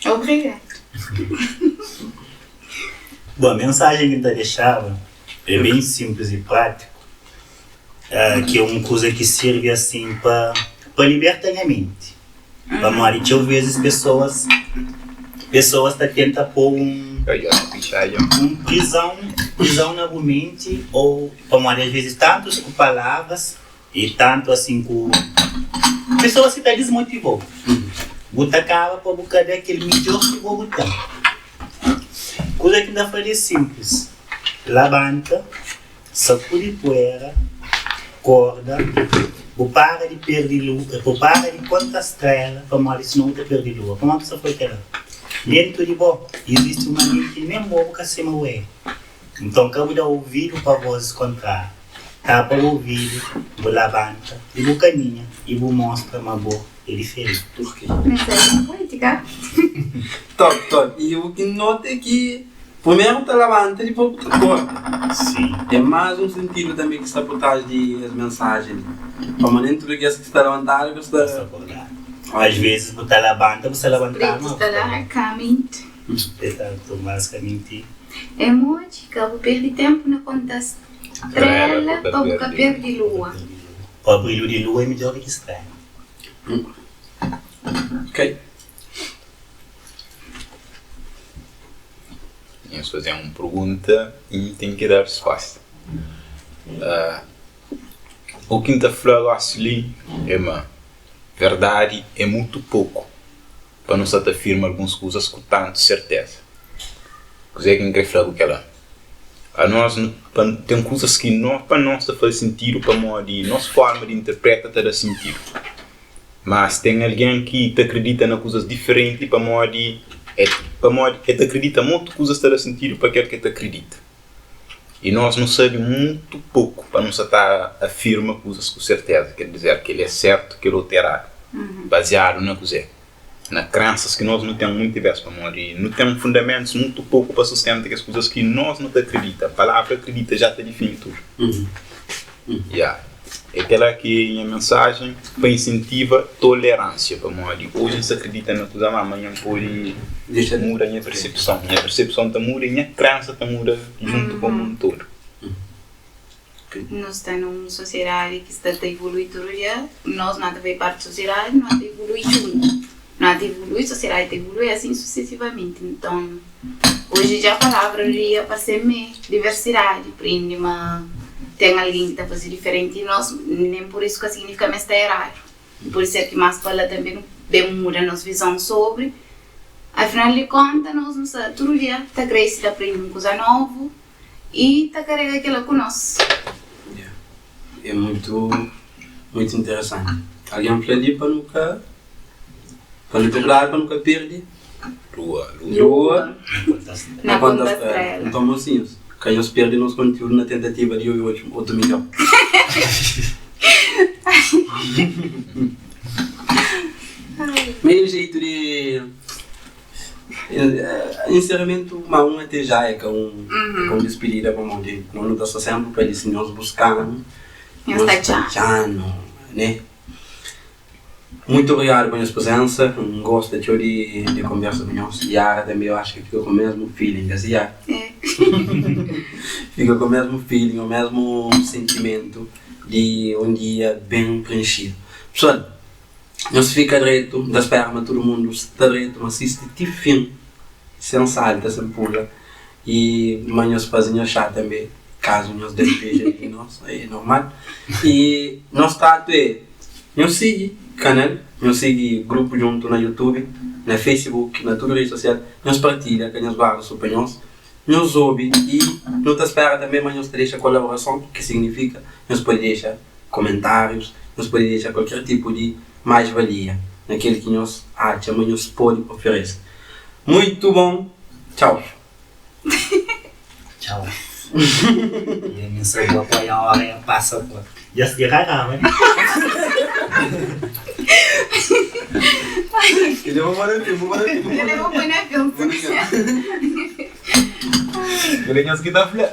Obrigadu. Bon, mensajen ki N ta dexaba é ben sinplis i prátiku. Ki é un kuza ki sirbi asin pa pa liberta nha menti. Pamodi txeu vezis pesoas pesoas ta tenta pô un un prizon prizon na bu menti ô pamodi as vezis tantu ku palavras i tantu asin ku pesoas ki ta dismotivau bu ta kaba pa bu ka da kel midjor ki bo bu ten. Kuza ki N ta fla-l é sinplis, labanta. Sakudi puera, korda, bu para di perdi lua, bu para di konta strela, pamodi sinon bu ta perdi lua. Pamodi ki sa fla kela? Dentu di bo izisti un algen ki nen bo bu ka sima bu é. Nton ka bu da ovidu pa vozis kontrariu. Tapa bu ovidu, bu labanta i bu kaminha i bu mostra ma bo é diferenti. Mensajen poétika. Top, top. I u ki N nota é ki Primeru ta labanta dipôs bu ta korta. Sim. Ten más un sentidu tanbê ki sta pur trás di es mensajen li. Pamodi nen tudu kes ki sta labantadu ka sta. Ka sta kordadu. Às vezes bu ta labanta, bu sta labantadu Spritu sta la kamenti. Exato, basicamente. É modi ka bu perde ténpu na konta strela pa bu ka perde lua. Pa brilhu di lua é midjór di ki strela. Ok. Nhos faze-m un pergunta i N ten ki da respósta. U ki N ta fla gósi li é ma verdadi é mutu poku. pa nu sa ta afirma alguns kuzas ku tantu serteza. Kuzê ki N krê fla ku kel-la? Anos nu pa ten kuzas ki no pa nos ta faze sintidu pamodi nos forma di interpreta ta da sintidu. Mas ten algen ki ta kridita na kuzas diferenti pamodi é pamodi el ta kridita ma otu kuzas ta da sintidu pa kel ki el ta kridita. I nos nu sabe mutu poku pa nu sa ta afirma kuzas ku serteza, ker dizer, kel-li é sertu, kel otu é eradu, baziadu na kuzê? Na krensas ki nos nu ten munti bes, pamodi nu ten fundamentus mutu poku pa sustenta kes kuzas ki nos nu ta kridita. Palavra kridita ja ta difini tudu. Ya. É kel-la ki é nha mensajen pa insentiva toleránsia, pamodi oji N sta kridita na kuza má amanhan N pode muda nha persepson. Nha persepson ta muda i nha krensa ta muda djuntu komu un todu. Nu sta na un sosiedadi ki sta ta ivolui tudu dia. Nos nu ta faze parti di sosiedadi, nu ta ivolui djuntu. Nu ta ivolui, sosiedadi ta ivolui, asin susesivamenti. Nton, oji dja palavra di dia parse-m diversidadi. Prende ma ten algen ki ta faze diferenti di nos, nen pur isu ka signifika ma es sta eradu. Pode ser ki más pa la tanbe nu ben muda nos vizon sobri. Afinal di konta, nos nu sta tudu dia ta krese, ta prende un kuza novu. I ta karega kila ku nos. Yeah. É muito, muito interessante. Alguém fla li pa nu ka, pa nu ten pa nu ka perde. Lua, lua. Lua na ponta strela. Nton, mosinhus, ka nhos perde nos kontiúdu na tentativa di obi otu midjór. Meio jeito di. Enseramentu ma un ate ja é ka un é ka un dispidida pamodi nos nu ta sta senpri pa li si nhos buska-nu Nhos ta txa-nu ne. Muitu obrigadu pa nhos prezensa N gosta txeu di di konversa ku nhos Yara tanbe eu acho ki fika ku mesmu feeling ka si Yara? Fika ku mesmu feeling o mesmu sentimentu di un dia ben prenxidu. Pesoal. Nhos fika dretu, N ta spera ma tudu mundu sta dretu, ma sisti ti fin, sen salta, sen pula, i ma nhos faze nhos xá tanbe, kazu nhos da inveja di nos, é normal. I nos tratu é, nhos sigi kanal, nhos sigi Grupu Djuntu na YouTube, na Facebook, na tudu redi sosial, nhos partilha, ka nhos guarda so pa nhos, nhos obi i nu ta spera tanbe ma nhos ta dexa kolaborason, ki signifika nhos pode dexa. Komentárius, Nhos pode dexa kualker tipu di mais-valia na kel ki nhos atxa ma nhos pode oferese. Muitu bon! Txau! Txau. E mi nsa bu apoia ora e pasa pa. Dja dja ka kaba ne. Dja bu poi na fim, bu poi na fim. Dja bu poi na fim. Kel-li nhos ki ta fla.